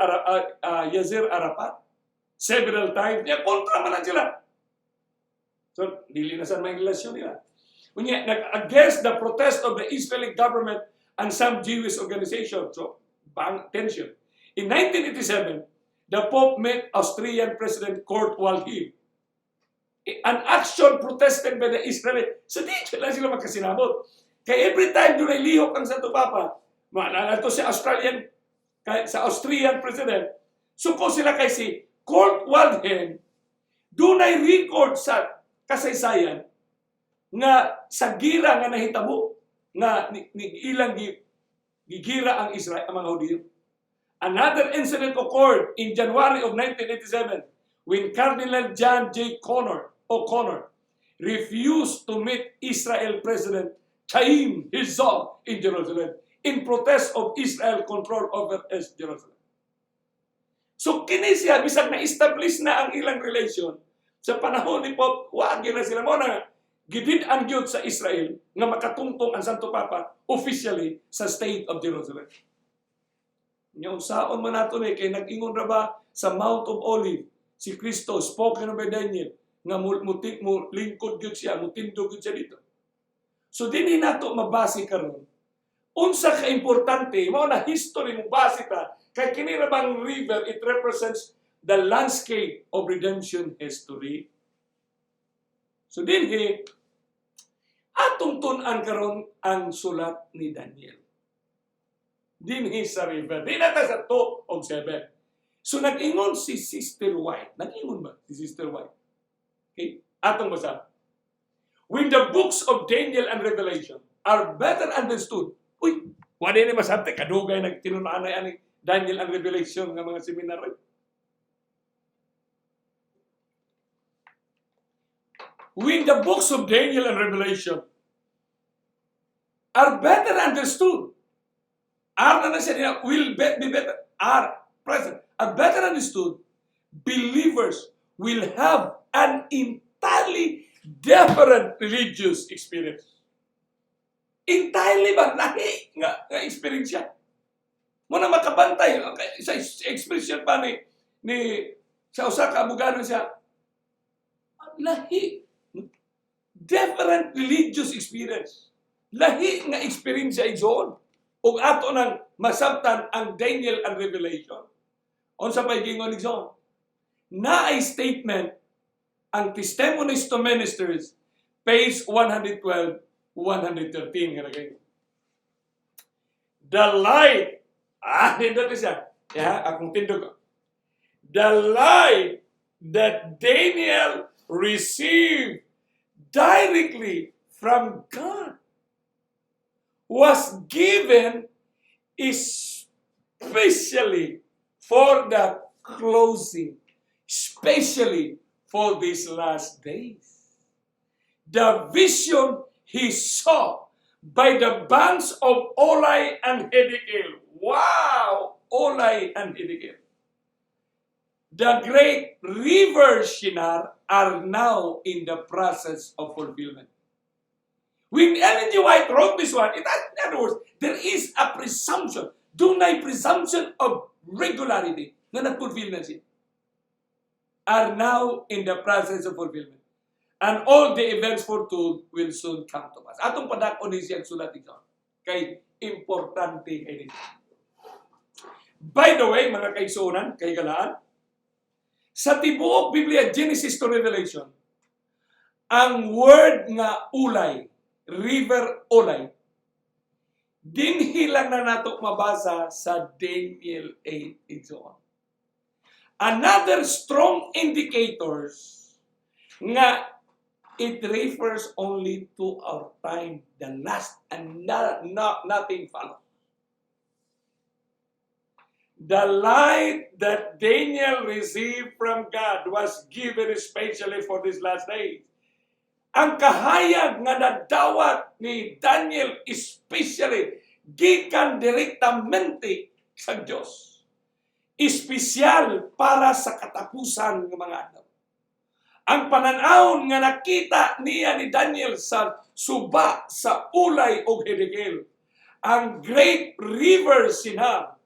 Arafat several times. Ya, kontra man lang sila. So, dili na sa may relasyon nila. Unya, against the protest of the Israeli government and some Jewish organization. So, bang tension. In 1987, the Pope met Austrian President Kurt Waldheim. An action protested by the Israeli. So, di lang sila magkasinabot. Kaya every time doon ay lihok ang Santo Papa, maalala to si Australian, kay, sa Austrian President, suko sila kay si Kurt Waldheim, doon ay record sa kasaysayan nga sa gira nga nahitabo nga ni ilang gigira ang Israel, ang mga Hudiyo. Another incident occurred in January of 1987 when Cardinal John J. Connor O'Connor refused to meet Israel President Chaim Herzog in Jerusalem. in protest of Israel control over East Jerusalem. So kini siya, bisag na-establish na ang ilang relation sa panahon ni Pope, wa na sila mo na gidid-an gyud sa Israel nga makatungtong ang Santo Papa officially sa State of Jerusalem. Nya unsaon man nato ni kay nag-ingon ra ba sa Mount of Olive si Kristo, spoken by Daniel, nga mo lingkod gyud siya, mutindog gyud siya dito? So dinhi nato mabase karon unsa ka importante mao na history mo base ta kay kini ra bang river, it represents the landscape of redemption history. So dinhi atong tun-an karon ang sulat ni Daniel. Dinhi sa river. Di na ta sa 2 o 7. So nag-ingon si Sister White. Nag-ingon ba si Sister White? Okay? Atong basa. When the books of Daniel and Revelation are better understood, uy, wala ni masabti, kadugay nagtinunan ani Daniel and Revelation nga mga seminar. When the books of Daniel and Revelation are better understood, are na na siya niya, will be better, are present, are better understood, believers will have an entirely different religious experience. Entirely ba? Lahi nga experience siya. Mo na makabantay okay, sa expression pa ni sa usa ka abogado siya lahi different religious experience. Lahi nga experience siya, igsoon. Ug ato nang masabtan ang Daniel and Revelation. Unsa pa'y gingon, igsoon? Naay statement ang Testimonies to Ministers, page 112, 113 nga nagaingon. The light, nindot siya. Yeah, akong tindog. The light that Daniel received directly from God was given especially for the closing, especially for these last days. The vision he saw by the banks of Ulai and Hiddekel. Wow! Ulai and Hiddekel. The great river Shinar are now in the process of fulfillment. When Ellen G. White wrote this one, in other words, there is a presumption, dunay presumption of regularity na nag-fulfill na siya. Are now in the process of fulfillment. And all the events foretold will soon come to pass. Atong padak-on ni siyang sulat ito. Kay importante kay nito. By the way, mga kaigsuonan, kay galaan, sa tibuok Biblia, Genesis to Revelation, ang word nga Ulai, River Ulai, dinhi lang na nato mabasa sa Daniel 8, igsoon. Another strong indicators nga it refers only to our time, the last, and not, nothing follow. The light that Daniel received from God was given especially for these last days. Ang kahayag nga nadawat ni Daniel especially gikan direktamente sa Diyos. Espesyal para sa katapusan ng mga adlaw. Ang pananawon nga nakita niya ni Daniel sa suba sa Ulai o Hiddekel, ang great river Shinar,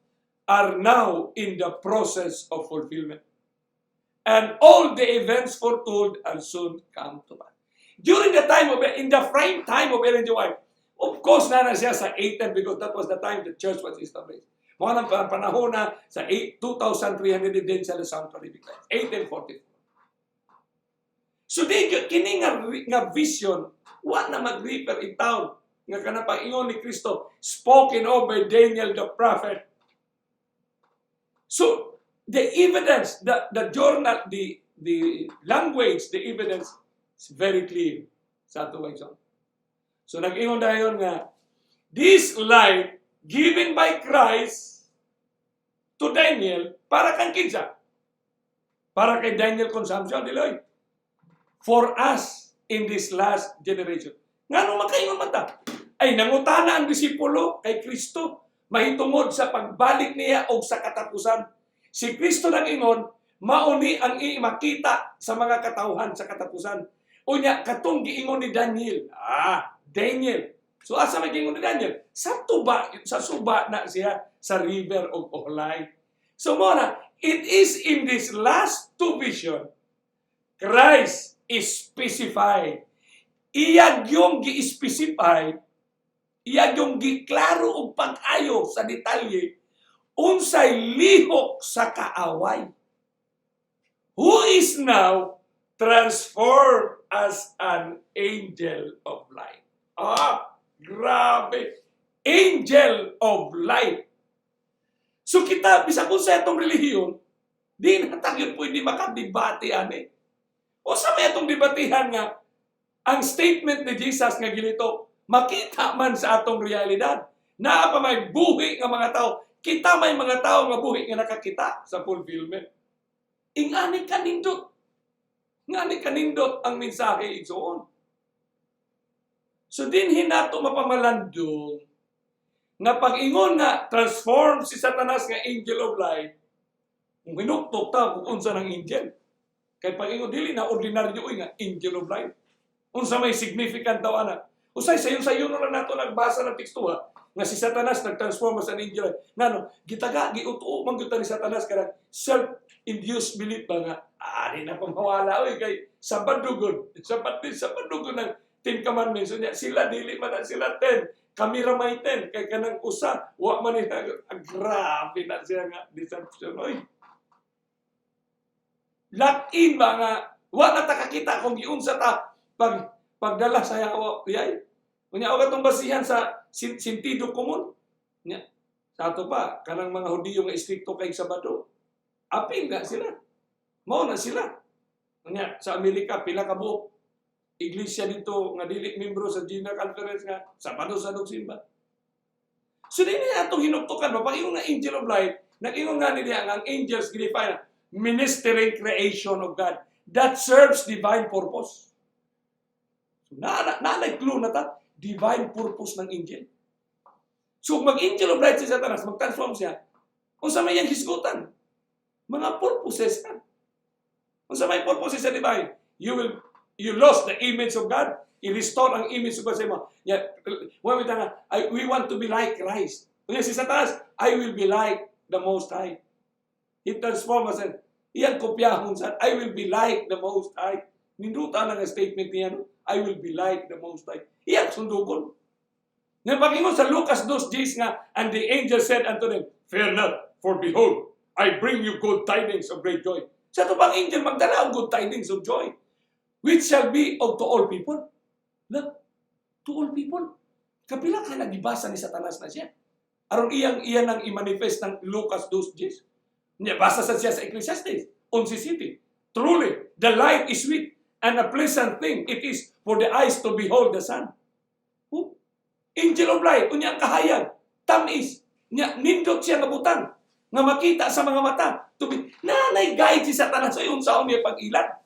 are now in the process of fulfillment. And all the events foretold are soon come to pass. During the time of, in the prime time of Ellen G. White, of course, na na siya sa 8 because that was the time the church was established. Mao nang panahon na sa 8, 2,300 din sa the Sanctuary 1844. So di kini nga vision wa na mag-refer in town nga kanang pag-ingon ni Kristo spoken of by Daniel the prophet. So the evidence, the journal, the language, the evidence is very clear sa ato, igsoon. So nag-ingon dayon nga this light given by Christ to Daniel para kang kinsa? Para kay Daniel consumption, diloy. For us in this last generation. Ngano makaingon man ta? Ay nangutana ang disipulo kay Kristo mahitungod sa pagbalik niya og sa katapusan. Si Kristo nag-ingon, mauni ang makita sa mga katawhan sa katapusan. Unya katong giingon ni Daniel. Ah, Daniel. So asa may giingon ni Daniel? Sa tuba, sa suba na siya sa river of Ulai. So mo na, it is in this last two vision Christ is specified. Iya yung gi-specify, iya yung giklaro og pag-ayo sa detalye unsay lihok sa kaaway, who is now transformed as an angel of light. Ah, grabe. Angel of light. So kita, bisag unsa atong relihiyon, di na tayo pwede makadebate ani. O sa may atong debatihan nga, ang statement ni Jesus nga ginito, makita man sa atong realidad. Naa pa may buhi nga mga tao. Kita may mga tao nga buhi nga nakakita sa fulfillment. Ingani kanindot. Ngani kanindot ang mensahe, igsoon. So dinhi nato mapamalandong nga pag-ingon nga transform si Satanas nga angel of light, kung hinuktok ta kung unsa ng angel. Kay pag-ingon dili na ordinaryo uy nga angel of light. Unsa may significant daw ana? Usay sayon-sayon na lang nato nagbasa ng teksto ha, nga si Satanas nag-transform as an angel. Ngano, gitaga giutuo man gyud ta ni Satanas kanang self-induced belief ba nga ani na pamawala oy kay sa badugod, sa badugod ng Ten Commandments niya sila dili man na sila 10, kami ra may 10 kay kanang usa wa man nila. Ah, grabe na siya nga deception oy. Lock in ba nga wa na ta kakita kung giunsa ta pag pagdala sa yawa diyay. Unya og atong basihan sa sentido komon nya sa ato pa kanang mga Hudiyo nga istrikto kay Sabado, apil na sila, mao na sila. Unya sa Amerika, pila ka buok iglesia dito nga dili membro sa General Conference nga Sabado sa simba. So dili na atong hinuktukan ba pag ingon nga angel of light, nag-ingon nga niya nga ang angels gi-define na ministering creation of God that serves divine purpose. So, na na clue na ta, divine purpose ng angel. So kung mag-angel of light si Satanas, mag-transform siya, unsa may iyang hisgutan? Mga purposes na. Unsa may purposes sa divine? You lost the image of God. I-restore ang image of God sa imo. Yeah, wa nga, we want to be like Christ. Unya si Satanas, "I will be like the Most High." He transform us and iyang kopyahon sa "I will be like the Most High." Ninduta lang ang statement niya, no? "I will be like the Most High." Iyang sundugon. Nga pag-ingon sa Lucas 2:10 nga, "And the angel said unto them, 'Fear not, for behold, I bring you good tidings of great joy.'" Sa ato bang angel magdala og good tidings of joy, which shall be of to all people. Na, to all people. Kapila ka nagibasa ni Satanas na siya? Aron iyang iyan ang i-manifest ng Lucas 2:10. Niya, basa sa siya sa Ecclesiastes 11:7. "Truly, the light is sweet and a pleasant thing it is for the eyes to behold the sun." Oh, angel of light, unya ang kahayag, tamis, nya nindot siya nga butang nga makita sa mga mata. To be, nanay guide si Satanas sa unsaon niya pag-ilad.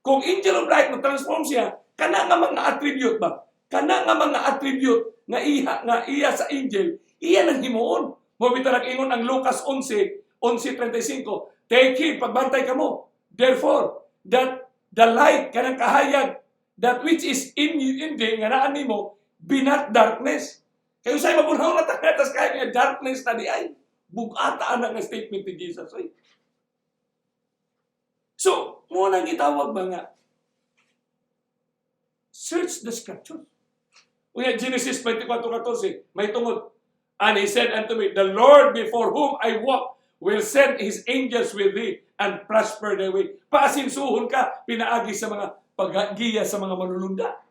Kung angel of light mo transform siya, kana nga mga attribute ba? Kana nga mga attribute nga iya sa angel, iya nang himuon. Mo bitaw nag-ingon ang Lucas 11, 11:35. "Take heed, pagbantay kamo. Therefore, that the light kanang kahayag that which is in you, in thee, nga naa nimo, be not darkness." Kayo say mabunhaw na ta tas kaya nga darkness na di ay. Bugata ana nga statement ni Jesus. Oy. So, mo nang gitawag ba nga search the scriptures. Unya Genesis 24:14, may tungod, "And he said unto me, 'The Lord before whom I walk will send his angels with thee and prosper thy way.'" Paasinsuhon ka pinaagi sa mga paggiya sa mga manulunda.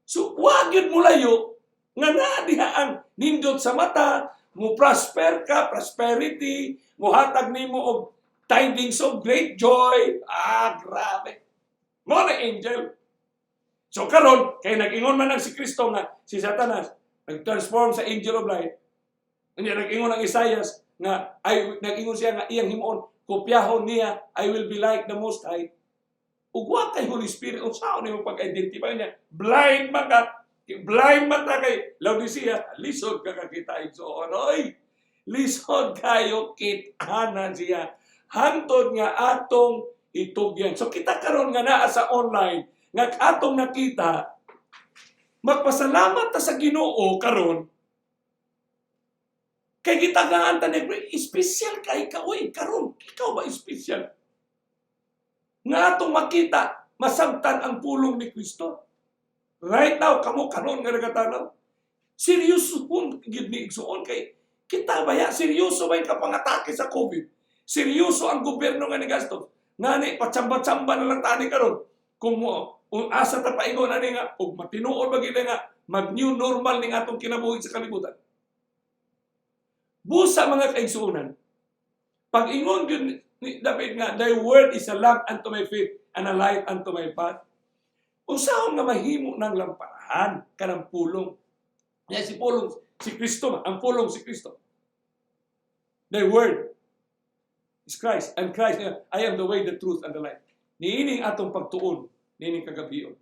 So, wag yun mo layo nga naa diha ang nindot sa mata, mo prosper ka, prosperity, mo hatag nimo og tidings of great joy. Ah, grabe. Mo na angel. So karon kay nag-ingon man ang si Kristo nga si Satanas nag-transform sa angel of light. Unya nag-ingon ang Isaias nga ay nag-ingon siya nga iyang himuon kopyahon niya, "I will be like the Most High." Ug wa kay Holy Spirit, unsaon nimo pag-identify niya? Blind man ka. Blind man ta kay Laodicea, lisod ka kakita, igsoon. Oy, lisod kayo kit-anan siya. Hantod nga atong itugyan. So kita karon nga naa sa online, nga atong nakita, magpasalamat ta sa Ginoo karon kay gitagaan ta ni espesyal kay ka, uy, karon ikaw ba espesyal nga atong makita, masabtan ang pulong ni Kristo right now. Kamo karon nga nagatanaw, seryoso gid ni, igsuon, kay kita ba ya seryoso ba yung kapangatake sa COVID? Seryoso ang gobyerno nga ni gasto ngani, patsamba-tsamba na lang tani karon kung mo kung asa ta paingon ani nga ug matinuod ba gid nga mag new normal ning atong kinabuhi sa kalibutan. Busa, mga kaigsuonan, pag ingon gyud ni David nga, "Thy word is a lamp unto my feet and a light unto my path." Unsaon nga mahimo ng lamparahan kanang pulong? Ya si pulong si Kristo, ang pulong si Kristo. Thy word is Christ and Christ, "I am the way, the truth and the life." Niining atong pagtuon niining kagabion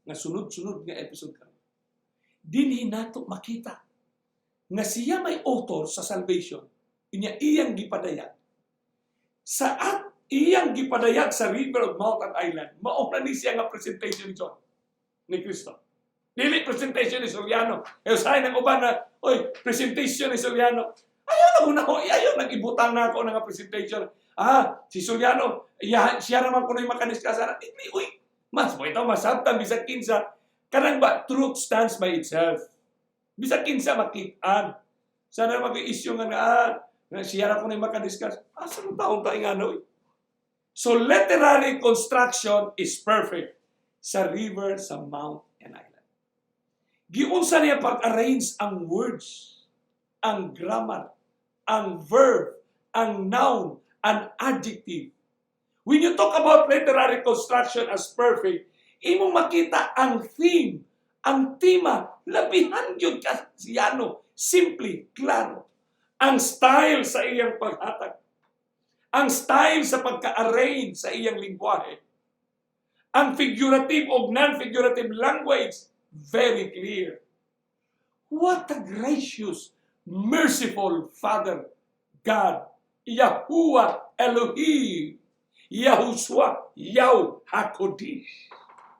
nga sunod-sunod nga episode karon. Dinhi nato makita nga siya may author sa salvation, inya iyang gipadayag sa at iyang gipadayag sa river of Mount and Island. Mao na ni siya nga presentation ni John, ni Kristo, dili presentation ni Soriano. Eh usahay ng uban na, "Oy, presentation ni Soriano." Ayaw na muna ko, ayaw nang ibutang na ako nga presentation. Ah, si Soriano, iya, siya naman kuno yung makadiscuss ana. Dili, uy, mas mo ito masabtan bisag kinsa. Kanang ba, truth stands by itself. Bisag kinsa makitaan. Sana mag-issue nga nga, ah, nga siya ra kuno yung makadiscuss. Asa mo taong tayo nga no? So literary construction is perfect sa river sa Mount and Island. Giunsa niya pag-arrange ang words, ang grammar, ang verb, ang noun, ang adjective. When you talk about literary construction as perfect, imong makita ang theme, ang tema, labihan gyud ka siyano, simple, klaro. Ang style sa iyang paghatag. Ang style sa pagka-arrange sa iyang lingwahe. Ang figurative o non-figurative language, very clear. What a gracious, merciful Father, God, Yahuwah Elohim, Yahushua, Yahweh HaKodesh,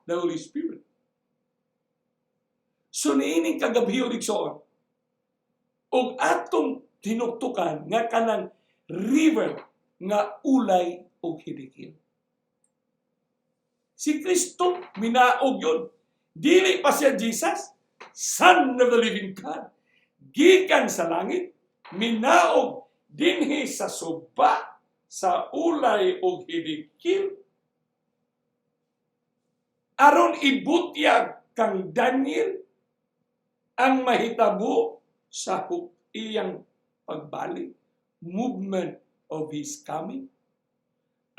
the Holy Spirit. So niining kagabi, igsoon, ug atong tinuktukan nga kanang river nga Ulai og Hidekil. Si Kristo minaog yun. Dili pa siya Jesus, Son of the Living God. Gikan sa langit, minaog dinhi sa suba sa Ulai og Hidekil aron ibutyag kang Daniel ang mahitabo sa iyang pagbalik, movement of his coming.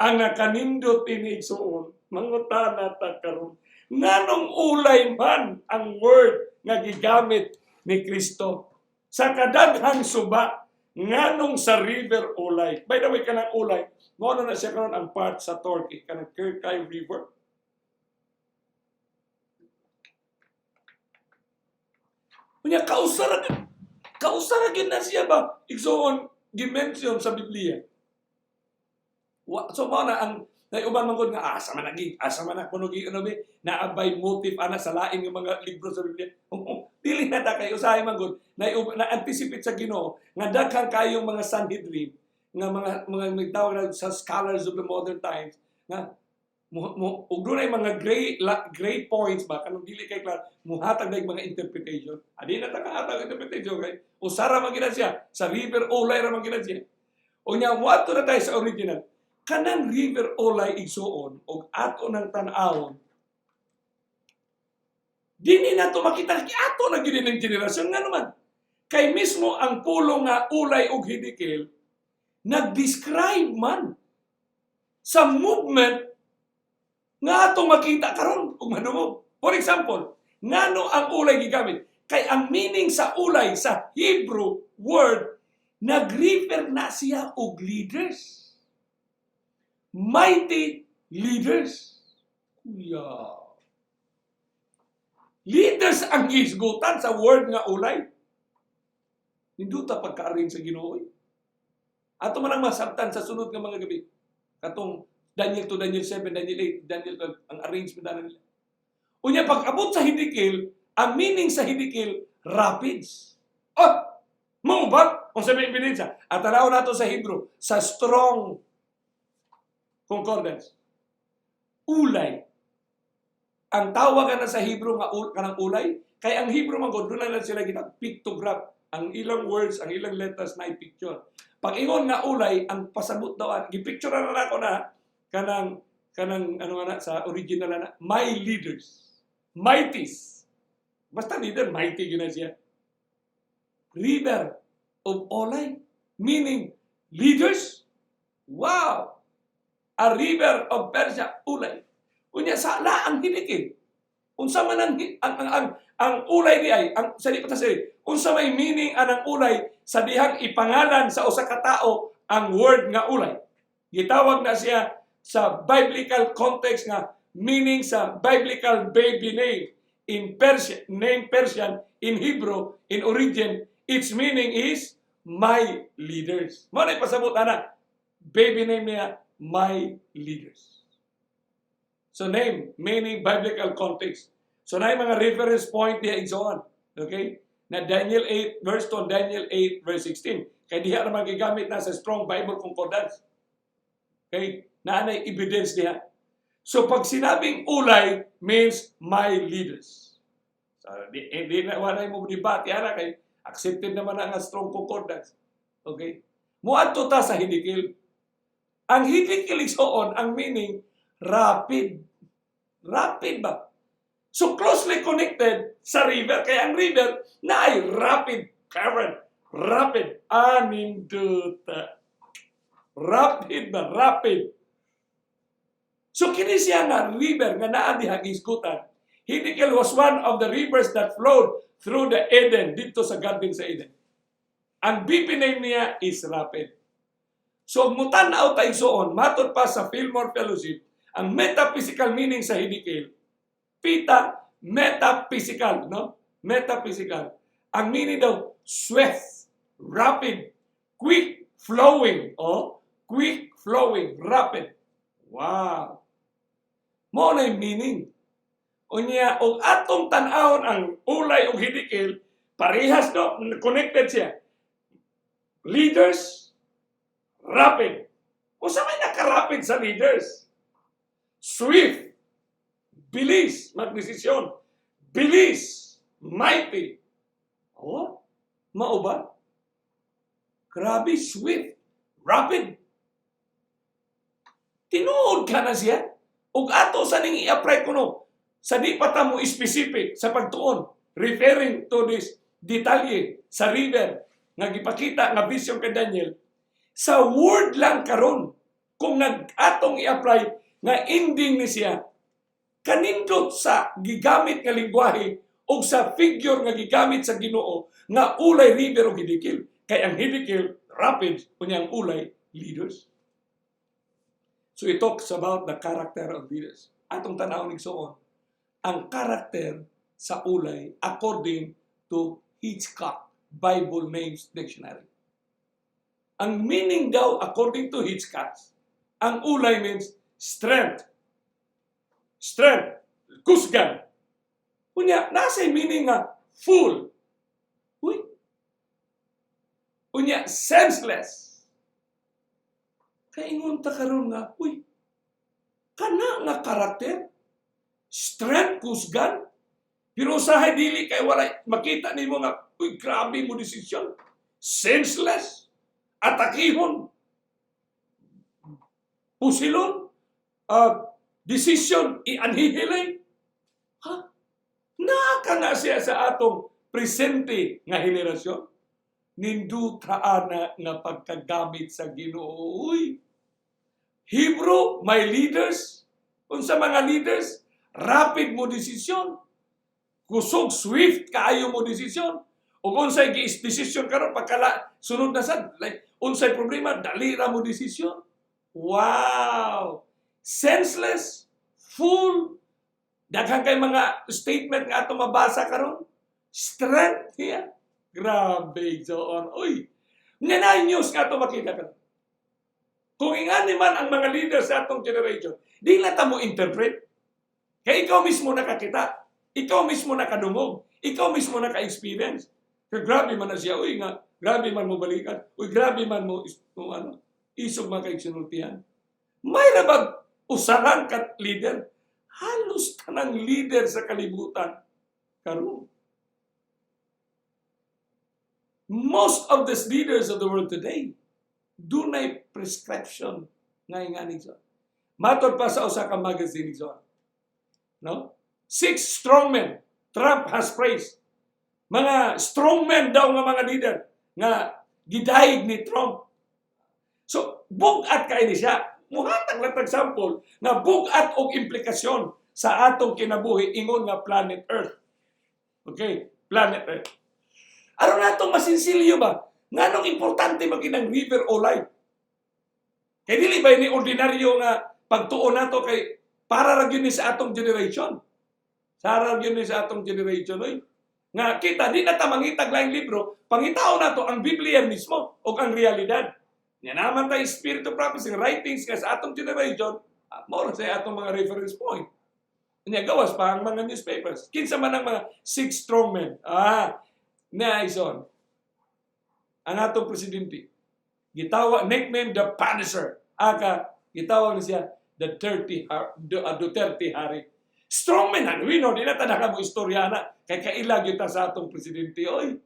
Ang nakanindot ini, igsuon, mangutana ta karon, nganong ulay man ang word nga gigamit ni Kristo sa kadaghang suba? Nganong sa river Ulay? By the way, kanang Ulay, mao na siya karon ang part sa Turkey, kanang Kirkai River. Unya kausa ra gyud na siya ba, igsuon, gi-mention sa Biblia. So mao na ang nay uban man gud nga asa man nagi asa man na kuno gi ano bi naabay motif ana sa lain nga mga libro sa Biblia. Dili na ta kay usahay man gud na na anticipate sa Ginoo nga daghan kayong mga Sanhedrin nga mga nagtawag na sa scholars of the modern times nga mo ug dunay mga gray points ba, kanang dili kay klaro, muhatag na mga interpretation. Adi na ta kahatag interpretation kay usara man gid na siya sa river Ulay ra man gid na siya. Unya moadto na tayo sa original kanang river Ulai, igsuon, og ato ng tan-awon. Dini na to makita kay ato na gid ning generasyon nga naman kay mismo ang pulong nga Ulai og Hidekil nag-describe man sa movement nga atong makita karon ug madungog. For example, ngano ang ulay gigamit? Kay ang meaning sa ulay sa Hebrew word, nag-refer na siya og leaders. Mighty leaders. Kuya. Leaders ang gihisgutan sa word nga ulay. Ninduta pagka-arrange sa Ginoo, eh. Ato man ang masabtan sa sunod nga mga gabi. Katong Daniel 2, Daniel 7, Daniel 8, Daniel 12, ang arrangement na nila. Unya pag abot sa Hidikil, ang meaning sa Hidikil, rapids. Oh! Mao ba? Kung sabi ebidensya. At tanaw nato sa Hebrew, sa Strong Concordance. Ulay. Ang tawag na sa Hebrew nga kanang ulay, kay ang Hebrew man gud, doon na lang sila kita pictograph. Ang ilang words, ang ilang letters na i-picture. Pag ingon nga ulay, ang pasabot daw, gipicture na nako na kanang kanang ano nga na sa original na my leaders. Mighties. Basta leader, mighty gyud na siya. River of Ulai. Meaning, leaders. Wow! A river of Persia, Ulai. Unya sa la ang Hidikil. Unsa man ang ulay di ay, ang sa di pa ta unsa may meaning anang ulay sa dihang ipangalan sa usa ka tawo ang word nga ulay? Gitawag na siya sa biblical context nga meaning sa biblical baby name in Persian, name Persian in Hebrew in origin, its meaning is my leaders. Mao na pasabot ana. Baby name niya, my leaders. So name, meaning, biblical context. So na mga reference point diha, igsoon. Okay? Na Daniel 8 verse 2, Daniel 8 verse 16. Kay diha naman gigamit na sa Strong Bible Concordance. Okay? Na anay evidence diha. So pag sinabing ulay means my leaders. So di na wala mo debate ana kay accepted naman ang Strong Concordance. Okay? Muadto ta sa Hidikil. Ang Hidikil, igsoon, ang meaning rapid. Rapid ba? So closely connected sa river. Kaya ang river na ay rapid current. Rapid. Aninduta. Rapid ba? Rapid. So kini siya nga river nga naa diha gihisgutan. Hiddekel was one of the rivers that flowed through the Eden, dito sa garden sa Eden. Ang baby name niya is Rapid. So mutan-aw ta, igsoon, matod pa sa Fillmore Fellowship, ang metaphysical meaning sa Hiddekel, pita metaphysical, no? Metaphysical. Ang meaning daw, swift, rapid, quick flowing, oh, quick flowing, rapid. Wow. Mao na yung meaning. Unya, og atong tan-awon ang ulay og Hiddekel, parehas, no, connected siya. Leaders, rapid. Unsa may nakarapid sa leaders? Swift, bilis, magdesisyon. Bilis, mighty. Oh, mao ba? Grabe, swift, rapid. Tinuod ka na siya. Ug ato sa ning i-apply kuno sa di pa ta mo specific sa pagtuon referring to this detalye sa river nga gipakita nga vision kay Daniel sa word lang karon, kung nag-atong i-apply nga ending ni siya kanindot sa gigamit nga lingwahe o sa figure nga gigamit sa Ginoo nga ulay, river o Hidikil, kay ang Hidikil rapid, unya ang ulay leaders. So it talks about the character of leaders. Atong tan-awon, igsoon, ang karakter sa ulay according to Hitchcock Bible Names Dictionary. Ang meaning daw according to Hitchcock, ang ulay means strength. Strength. Kusgan. Unya, nasa meaning nga fool. Uy. Unya, senseless. Kaingon ta karon nga, uy, kana nga karakter, strength, kusgan, pero usahay dili kay wala makita nimo nga, uy, grabe mo desisyon. Senseless, atakihon, pusilon, decision, i-annihilate. Ha? Naka nga siya sa atong presente nga henerasyon. Ninduta ana nga pagkagamit sa Ginoo. Uy. Hebrew, my leaders. Unsa mga leaders? Rapid mo desisyon. Kusog, swift kaayo mo desisyon. Ug unsay gi desisyon karon pagkala sunod na sad, like unsay problema, dali ra mo desisyon. Wow! Senseless, fool, Daghan kay mga statement nga ato mabasa karon. Strength niya. Grabe, igsoon. Uy, nga na news nga ato makita karon. Kung ingani man ang mga leaders sa atong generation, di na ta mo interpret. Kay ikaw mismo nakakita. Ikaw mismo nakadungog. Ikaw mismo naka-experience. Kay grabe man na siya, uy nga, grabe man mo balikan. Uy, grabe man mo ano, isog man kay sinultihan. May rabag usaran ka leader. Halos tanang leader sa kalibutan karon. Most of these leaders of the world today, dunay prescription nga ingani siya. Matod pa sa usa ka magazine, igsoon. No? Six strongmen Trump has praised. Mga strongmen daw nga mga leader nga gidayeg ni Trump. So, bug-at kay ni siya. Muhatag lang tag sample nga bug-at og implikasyon sa atong kinabuhi ingon nga planet Earth. Okay, planet Earth. Aron natong masinsilyo ba? Nganong importante maging ang River Ulai? Kay dili ba ni ordinaryo nga pagtuon nato, kay para ra gyud ni sa atong generation. Para ra gyud ni sa atong generation, oy. Nga kita di na ta mangitag laing libro, pangitaon nato ang Biblia mismo o ang realidad. Nya naman tayo Spirit of Prophecy writings nga sa atong generation, mao ra sa atong mga reference point. Nya gawas pa ang mga newspapers. Kinsa man ang mga six strongmen? Ah, nice on. Ang atong presidente, gitawag, nickname the Punisher. Aka gitawag ni siya the Dirty Duterte Harry. Strongman and we know, di na ta mo istorya na kay kaila gyud ta sa atong presidente, oy.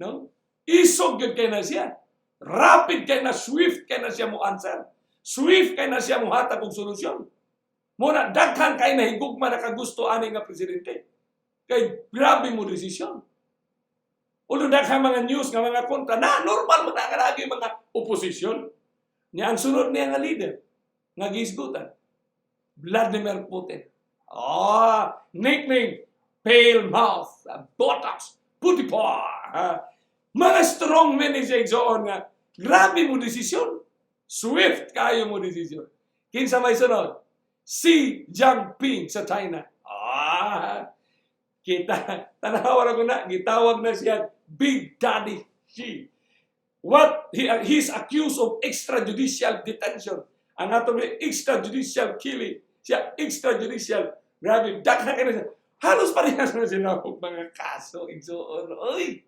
No? Isog gyud kay na siya. Rapid kay na, swift kay na siya mo answer. Swift kay na siya mo hatag og solusyon. Muna daghan kay na higugma, nakagusto ani nga presidente. Kay grabe mo desisyon. Ulo daghan mga news nga mga kontra na, normal man na nga mga oposisyon. Nya ang sunod niya nga leader nga gihisgutan, Vladimir Putin. Ah, nickname Pale Mouth, Botox, Putipa. Ah, mga strong men ni siya, igsoon, nga grabe mo desisyon. Swift kayo mo desisyon. Kinsa may sunod? Xi Jinping sa China. Ah, kita, tanawa ko na, gitawag na siya Big Daddy Xi. He's accused of extrajudicial detention. Ang atong extrajudicial killing. Siya, extrajudicial. Grabe, daghan kaayo siya. Halos parehas na sila og mga kaso, igsoon. Oy!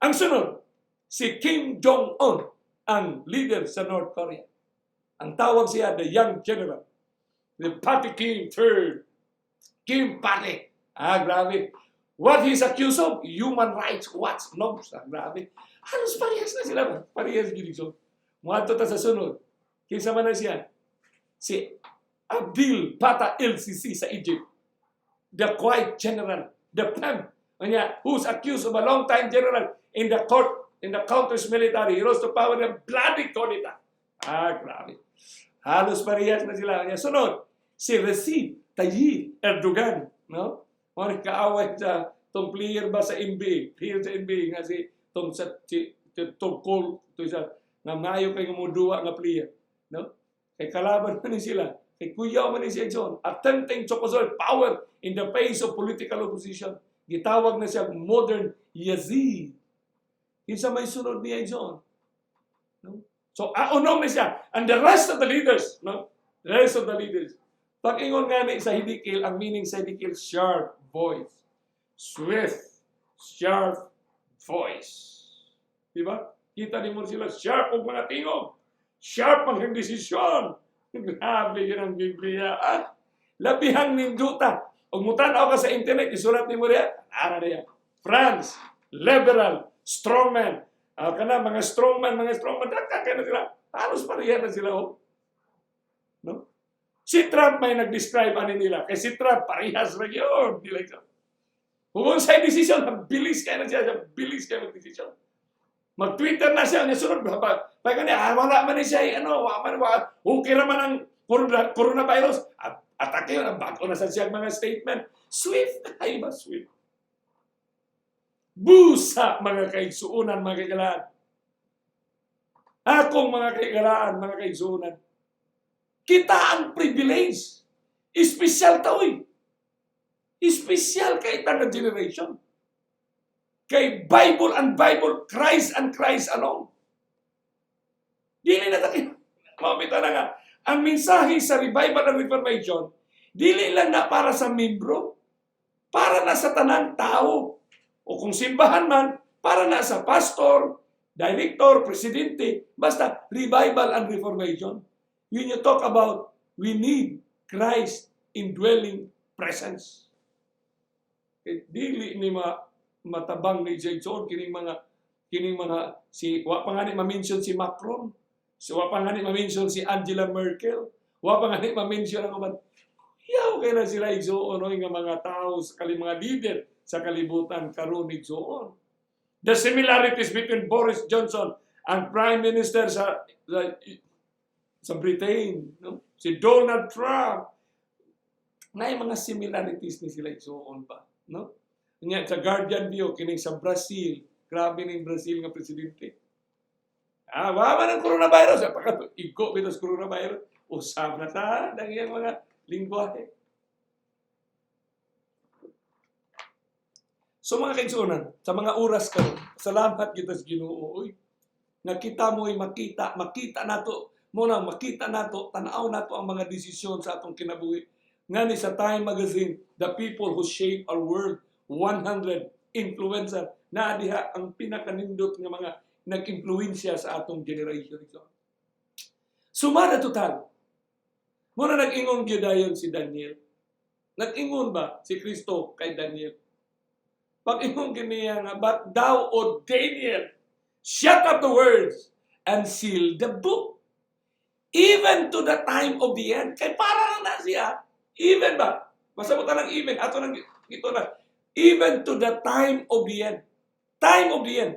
Ang sunod, si Kim Jong-un, ang leader sa North Korea. Ang tawag siya, the Young General. The Party Kim Third. Kim Party. Ah, grabe. What he's accused of? Human Rights Watch. No, ah, grabe. Halos parehas na sila. Parehas gini. So, muadto ta sa sunod. Kinsa man na siya? Si Abdel Fattah el-Sisi sa Egypt. The Quiet General. The PEM. Kanya, who's accused of a long-time general in the court, in the country's military. He rose to power in a bloody coup d'etat. Ah, grabe. Halos parehas na sila. Kanya, sunod, si Recep Tayyip Erdogan. No? Mo kaaway sa tong player ba sa NBA, player sa NBA nga si tong sa si tong Cole to sa nga maayo kay muduwa nga player, no? Kay kalaban man ni sila. Kay kuyaw man ni siya John, attempting to consolidate power in the face of political opposition. Gitawag na siya modern Yazid. Kinsa may sunod niya, John? No? So, unom ni siya. And the rest of the leaders, no? The rest of the leaders. Pag-ingon nga ni sa Hidikil, ang meaning sa Hidikil, sharp voice. Swift, sharp voice. Di ba? Kita ni mo sila, sharp og mga tingog. Sharp ang desisyon. Grabe yun ang Biblia. Ah, labihang ninduta. Ug mutan-aw ka sa internet, isulat ni mo riya, ara niya. France, liberal, strongman. Ah, kana mga strongman, daghan kaayo na sila. Halos pareha na sila, oh. No? Si Trump may nag-describe ani nila. Kay si Trump, parehas ra yun. Di like so. Kung sa desisyon, bilis kayo na siya, bilis kayo mag-desisyon. Mag-Twitter na siya, niya sunod, pa, pa niya, ah, wala man ni siya, eh, ano, wala man, wala, okay raman ang coronavirus. Atake yun, ang bago na sa siya mga statement. Swift, ay ba swift? Busa, mga kaigsuunan, mga kaigalaan. Akong mga kaigalaan, mga kaigsuunan. Kita ang privilege. Espesyal ta, oy. Espesyal kay ta nga generation. Kay Bible and Bible, Christ and Christ alone. Dili na ta mao bitaw na nga ang mensahe sa revival and reformation, dili lang na para sa membro, para na sa tanang tao. O kung simbahan man, para na sa pastor, director, presidente, basta revival and reformation. When you talk about we need Christ indwelling presence. Eh, dili ni matabang ni Jason kining mga si wa pa nga ni ma-mention si Macron, si wa pa nga ni ma-mention si Angela Merkel, wa pa nga ni ma-mention ang uban. Yaw kay na sila, igsuon, oy, nga mga tao sa kali mga leader sa kalibutan karon, igsuon. The similarities between Boris Johnson and Prime Minister sa Britain, no? Si Donald Trump. Naay mga similarities ni sila, igsuon ba, no? Nya sa Guardian View kining sa Brazil, grabe ning Brazil nga presidente. Ah, wa man ang coronavirus, paka igo bitaw sa coronavirus. Usab na ta ang iyang mga lingwahe. So mga kaigsuonan, sa mga oras karon, salamat kita sa Ginoo oy. Nga kita mo'y makita, makita nato, mo na makita nato, tan-aw nato ang mga desisyon sa atong kinabuhi. Ngani sa Time Magazine, the people who shape our world, 100 influencer, na diha ang pinakanindot nga mga nag-impluwensya sa atong generation. Sumada total. Muna nag-ingon gyud dayon si Daniel. Nag-ingon ba si Kristo kay Daniel? Pag-ingon niya nga, "But thou, O Daniel, shut up the words and seal the book. Even to the time of the end." Kay para na na siya. Even ba? Basta mo tanang even. Ato nang ito na. Even to the time of the end. Time of the end.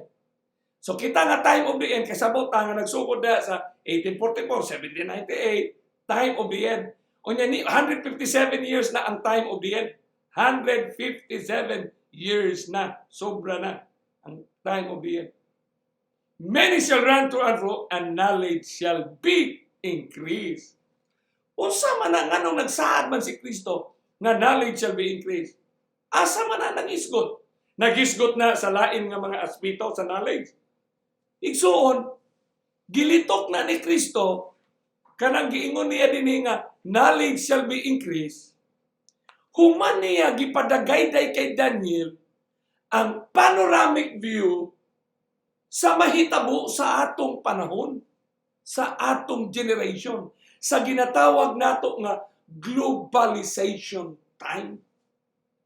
So kita nga time of the end, kasabot ta nga nagsugod na sa 1844, 1798, time of the end. Unya ni 157 years na ang time of the end. 157 years na. Sobra na ang time of the end. Many shall run to and fro, and knowledge shall be increased. Unsa man ang anong nagsaad man si Kristo nga knowledge shall be increased? Asa man na nangisgot? Nagisgot na sa lain nga mga aspeto sa knowledge. Igsuon, gilitok na ni Kristo kanang giingon niya dinhi nga knowledge shall be increased. Human niya gipadagayday kay Daniel ang panoramic view sa mahitabo sa atong panahon, sa atong generation, sa ginatawag nato nga globalization time.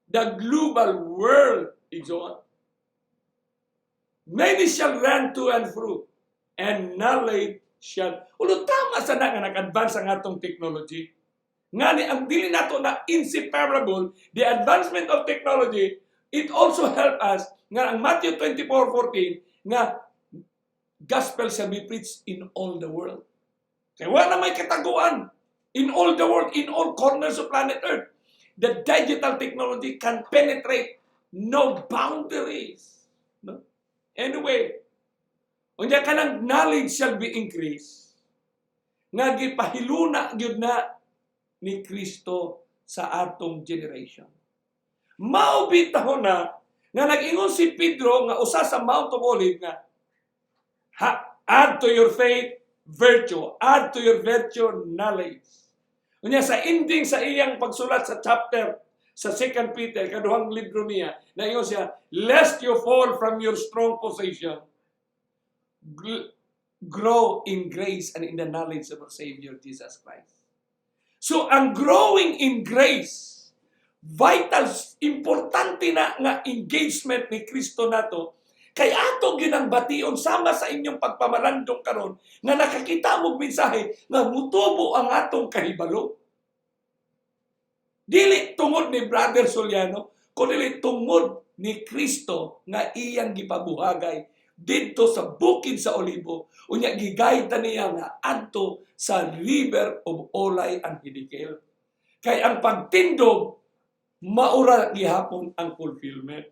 The global world, igsoon. Many shall run to and fro, and knowledge shall. Ulo tama sa na nga nag-advance ang atong technology. Ngani ang dili nato na inseparable, the advancement of technology, it also help us nga ang Matthew 24:14 nga gospel shall be preached in all the world. Kaya wala na may kataguan in all the world, in all corners of planet Earth. The digital technology can penetrate no boundaries. No? Anyway, unya kanang knowledge shall be increased nga gipahiluna gyud na ni Kristo sa atong generation. Mao bitaw na nga nag-ingon si Pedro nga usa sa Mount of Olive nga ha, "Add to your faith virtue, add to your virtue knowledge." Unya sa ending sa iyang pagsulat sa chapter sa 2 Peter, kaduhang libro niya, naingon siya, "Lest you fall from your strong position, grow in grace and in the knowledge of our Savior Jesus Christ." So, ang growing in grace, vital, importante na nga engagement ni Kristo nato, kay ato ginang bation sama sa inyong pagpamalandong karon nga nakakita mo mensahe nga mutubo ang atong kahibalo. Dili tungod ni Brother Soliano, kundi tungod ni Kristo nga iyang gipabuhagay didto sa bukid sa Olibo. Unya gigayta niya nga adto sa river of Ulai and Hiddekel. Kay ang pagtindog maura gihapon ang fulfillment.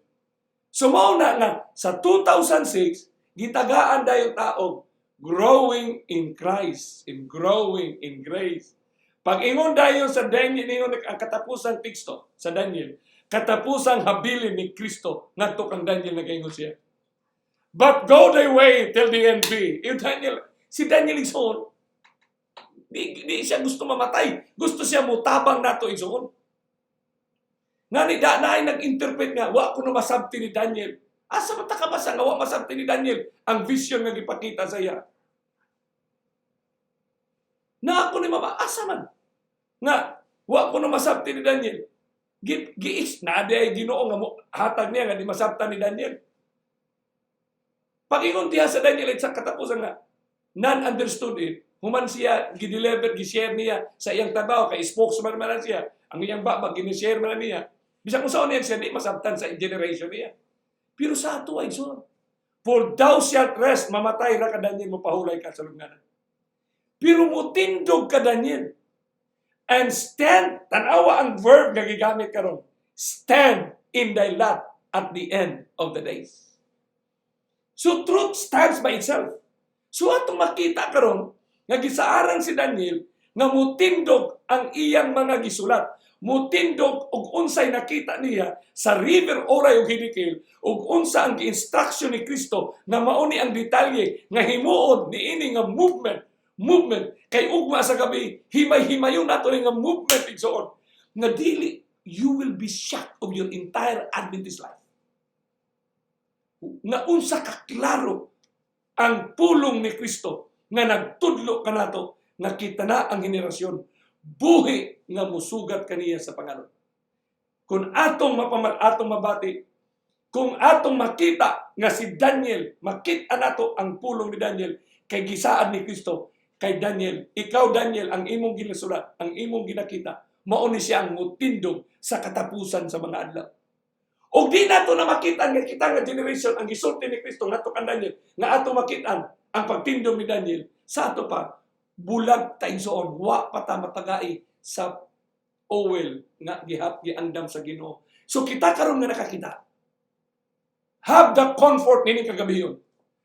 So mao na nga sa 2006 gitagaan dayon taog growing in Christ, in growing in grace. Pag ingon dayon sa Daniel, ingon ang katapusang teksto sa Daniel, Katapusang habilin ni Kristo ngadto kang Daniel, nagaingon siya, "But go thy way till the end be." Yung Daniel, si Daniel, igsoon, di siya gusto mamatay. Gusto siya mutabang nato, igsoon. Ngani da na ay nag-interpret nga, wa ko na masabti ni Daniel. Asa man ta kabasa nga wa masabti ni Daniel ang vision nga gipakita sa iya? Na ako ni mama, asa man? Nga, wa ko na masabti ni Daniel. Gi, gi na di ay Ginoo nga mo, hatag niya nga di masabtan ni Daniel. Pag-ingon diha sa Daniel at sa katapusan nga, none understood it. Human siya, gi-deliver, gi-share niya sa iyang trabaho, kay spokesman man na siya. Ang iyang baba, gini-share man na niya. Bisan kung saan niya siya, di masabtan sa generation niya. Pero sa ato ay so. "For thou shalt rest," mamatay ra ka, Daniel, mo pahulay ka sa lubnganan. Pero mutindog ka, Daniel. And stand, tanawa ang verb nga gigamit karon. "Stand in thy lot at the end of the days." So truth stands by itself. So atong makita karon nga gisaaran si Daniel nga mutindog ang iyang mga gisulat. Mutindog og unsay nakita niya sa river Ulai ug Hiddekel ug unsa ang gi-instruction ni Kristo nga mao ni ang detalye nga himuon niini nga movement kay ugma sa gabi himay-himayon nato ni nga movement, igsoon, nga dili you will be shocked of your entire Adventist life nga unsa ka klaro ang pulong ni Kristo nga nagtudlo kanato nga kita na ang henerasyon buhi nga musugat kaniya sa pangalan. Kung atong mapamal atong mabati, kung atong makita nga si Daniel, makita nato ang pulong ni Daniel kay gisaad ni Kristo kay Daniel, "Ikaw, Daniel, ang imong ginasulat, ang imong ginakita, mao ni siya ang mutindog sa katapusan sa mga adlaw." Og di nato na makita nga kita nga generation ang gisulti ni Kristo ngadto kang Daniel nga ato makit-an ang pagtindog ni Daniel, sa ato pa bulag ta, igsoon, wa pa ta matagai sa oil nga gihap giandam sa Ginoo. So kita karon nga nakakita, have the comfort nining kagabiyon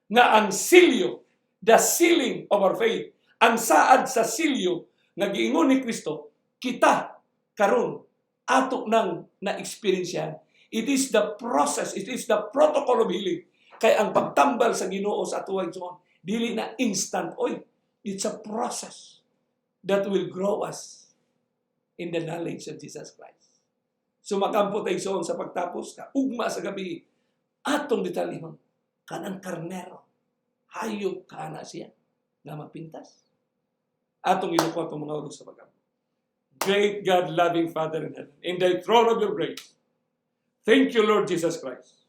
nga ang silyo, the sealing of our faith, ang saad sa silyo nga giingon ni Kristo, kita karon ato nang na-experience yan. It is the process, it is the protocol of healing. Kay ang pagtambal sa Ginoo sa ato, igsoon, dili na instant oy. It's a process that will grow us in the knowledge of Jesus Christ. So makampo tayo, igsoon, sa pagtapos ka, ugma sa gabi, atong detalyehon, kanang karnero, hayop kana siya, nga mapintas. Atong iluko atong mga ulo sa pag-ampo. Great God, loving Father in heaven, in the throne of your grace, thank you, Lord Jesus Christ,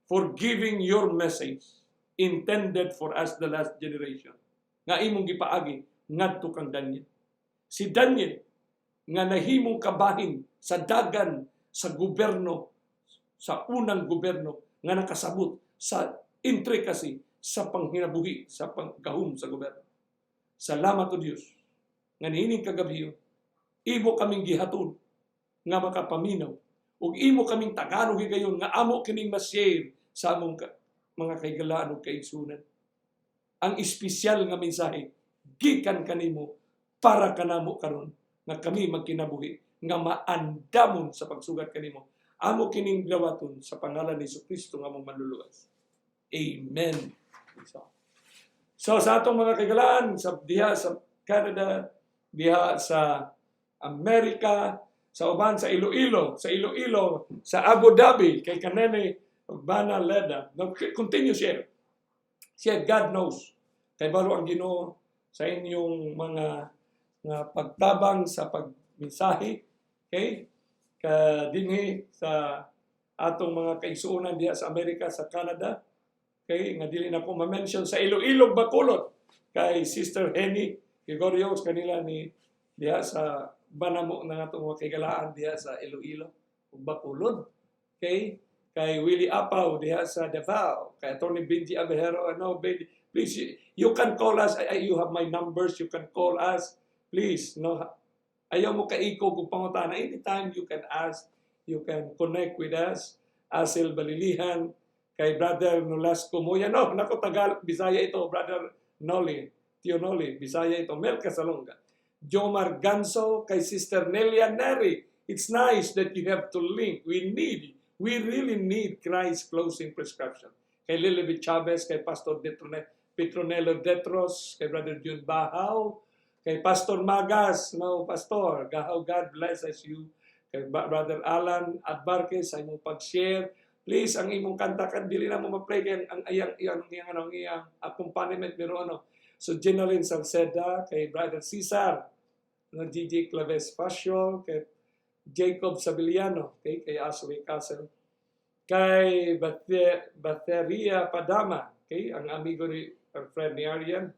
for giving your message intended for us, the last generation, nga imong gipaagi ngadto kang Daniel. Si Daniel nga nahimong kabahin sa dagan sa gobyerno, sa unang gobyerno nga nakasabot sa intricacy sa panghinabuhi, sa panggahom sa gobyerno. Salamat o Dios nga niining kagabi imo kaming gihatod nga makapaminaw ug imo kaming tagaan og higayon nga amo kining ma-share sa among mga kahigalaan ug kaigsunan. Ang espesyal nga mensahe gikan kanimo para kanamo karon nga kami magkinabuhi nga maandamon sa pagsugat kanimo. Amo kining dawaton sa pangalan ni Kristo nga among manluluwas. Amen. So sa atong mga kaigalaan sa diha sa Canada, diha sa Amerika, sa uban sa Iloilo, sa Iloilo, sa Abu Dhabi, kay Kanene ug Bana Leda. No, continue share. Siya, God knows. Kay balo ang Ginoo sa inyong mga nga pagtabang sa pagmensahe. Okay? Ka dinhi sa atong mga kaigsuonan diha sa Amerika, sa Canada. Okay? Nga dili na ko ma-mention, sa Iloilo, Bacolod, kay Sister Henny Gregorio kanila ni diha sa Banamo na atong mga kaigalaan diha sa Iloilo ug Bacolod. Okay? Kay Willie Apaw diha sa Davao, kay Attorney Benji Abejero, ano, Benji, please you can call us. You have my numbers, you can call us. Please, no. Ayaw mo kaiko kung pangutana. Anytime you can ask, you can connect with us. Asil Balilihan, kay Brother Nolasco Moya. No, nako, Tagal, Bisaya ito, Brother Noli, Tio Noli, Bisaya ito, Mel Casalonga. Jomar Ganso, kay Sister Nelia Neri. It's nice that you have to link. We really need Christ's closing prescription. Kay Lilibet Chavez, kay Pastor Petronelo Detros, kay Brother Jun Bahaw, kay Pastor Magas, no, Pastor, how God blesses you. Kay Brother Alan Adbarquez sa imong pag-share. Please, ang imong kanta kan dili na mo ma-play kay ang iyang iyang iyang ano iyang accompaniment pero ano. So Jenaline Salceda, kay Brother Cesar, no, Gigi Claves Fasciol, kay Jacob Sabiliano, okay, kay Ashley Castle, kay Bateria Padama, okay, ang amigo ni ang friend ni Arian,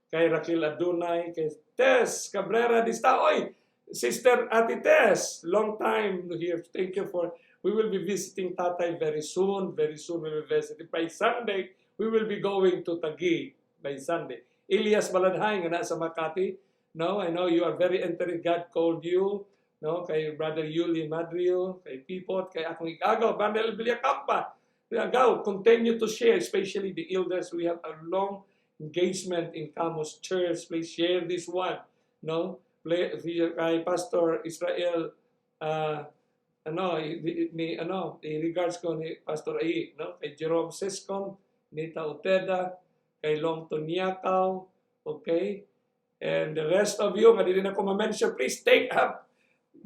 kay Raquel Adunay, kay Tess Cabrera Dista. Oy, Sister Ate Tess, long time no hear. Thank you for, we will be visiting Tatay very soon. Very soon we will be visiting. By Sunday, we will be going to Taguig by Sunday. Elias Baladhay, nga nasa Makati. No, I know you are very interested. God called you. No, kay Brother Yuli Madrio, kay Pipot, kay akong igagaw, Bandel Villacampa. Agaw, continue to share, especially the elders. We have a long engagement in Camus Church. Please share this one. No? Play, kay Pastor Israel, ano, ni, ano, i-regards ko ni Pastor Ai, no? Kay Jerome Sescom, Nita Uteda, kay Long Tonyakaw, okay? And the rest of you, nga dili na ko ma-mention, please take up,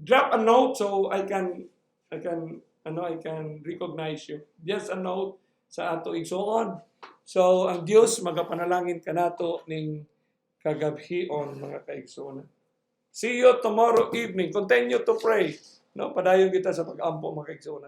drop a note so I can, ano, I can recognize you. Just a note sa ato igsoon. So, ang Dios magapanalangin kanato ning kagabhion, mga kaigsoon. See you tomorrow evening. Continue to pray. No, padayon kita sa pag-ampo, mga kaigsoon.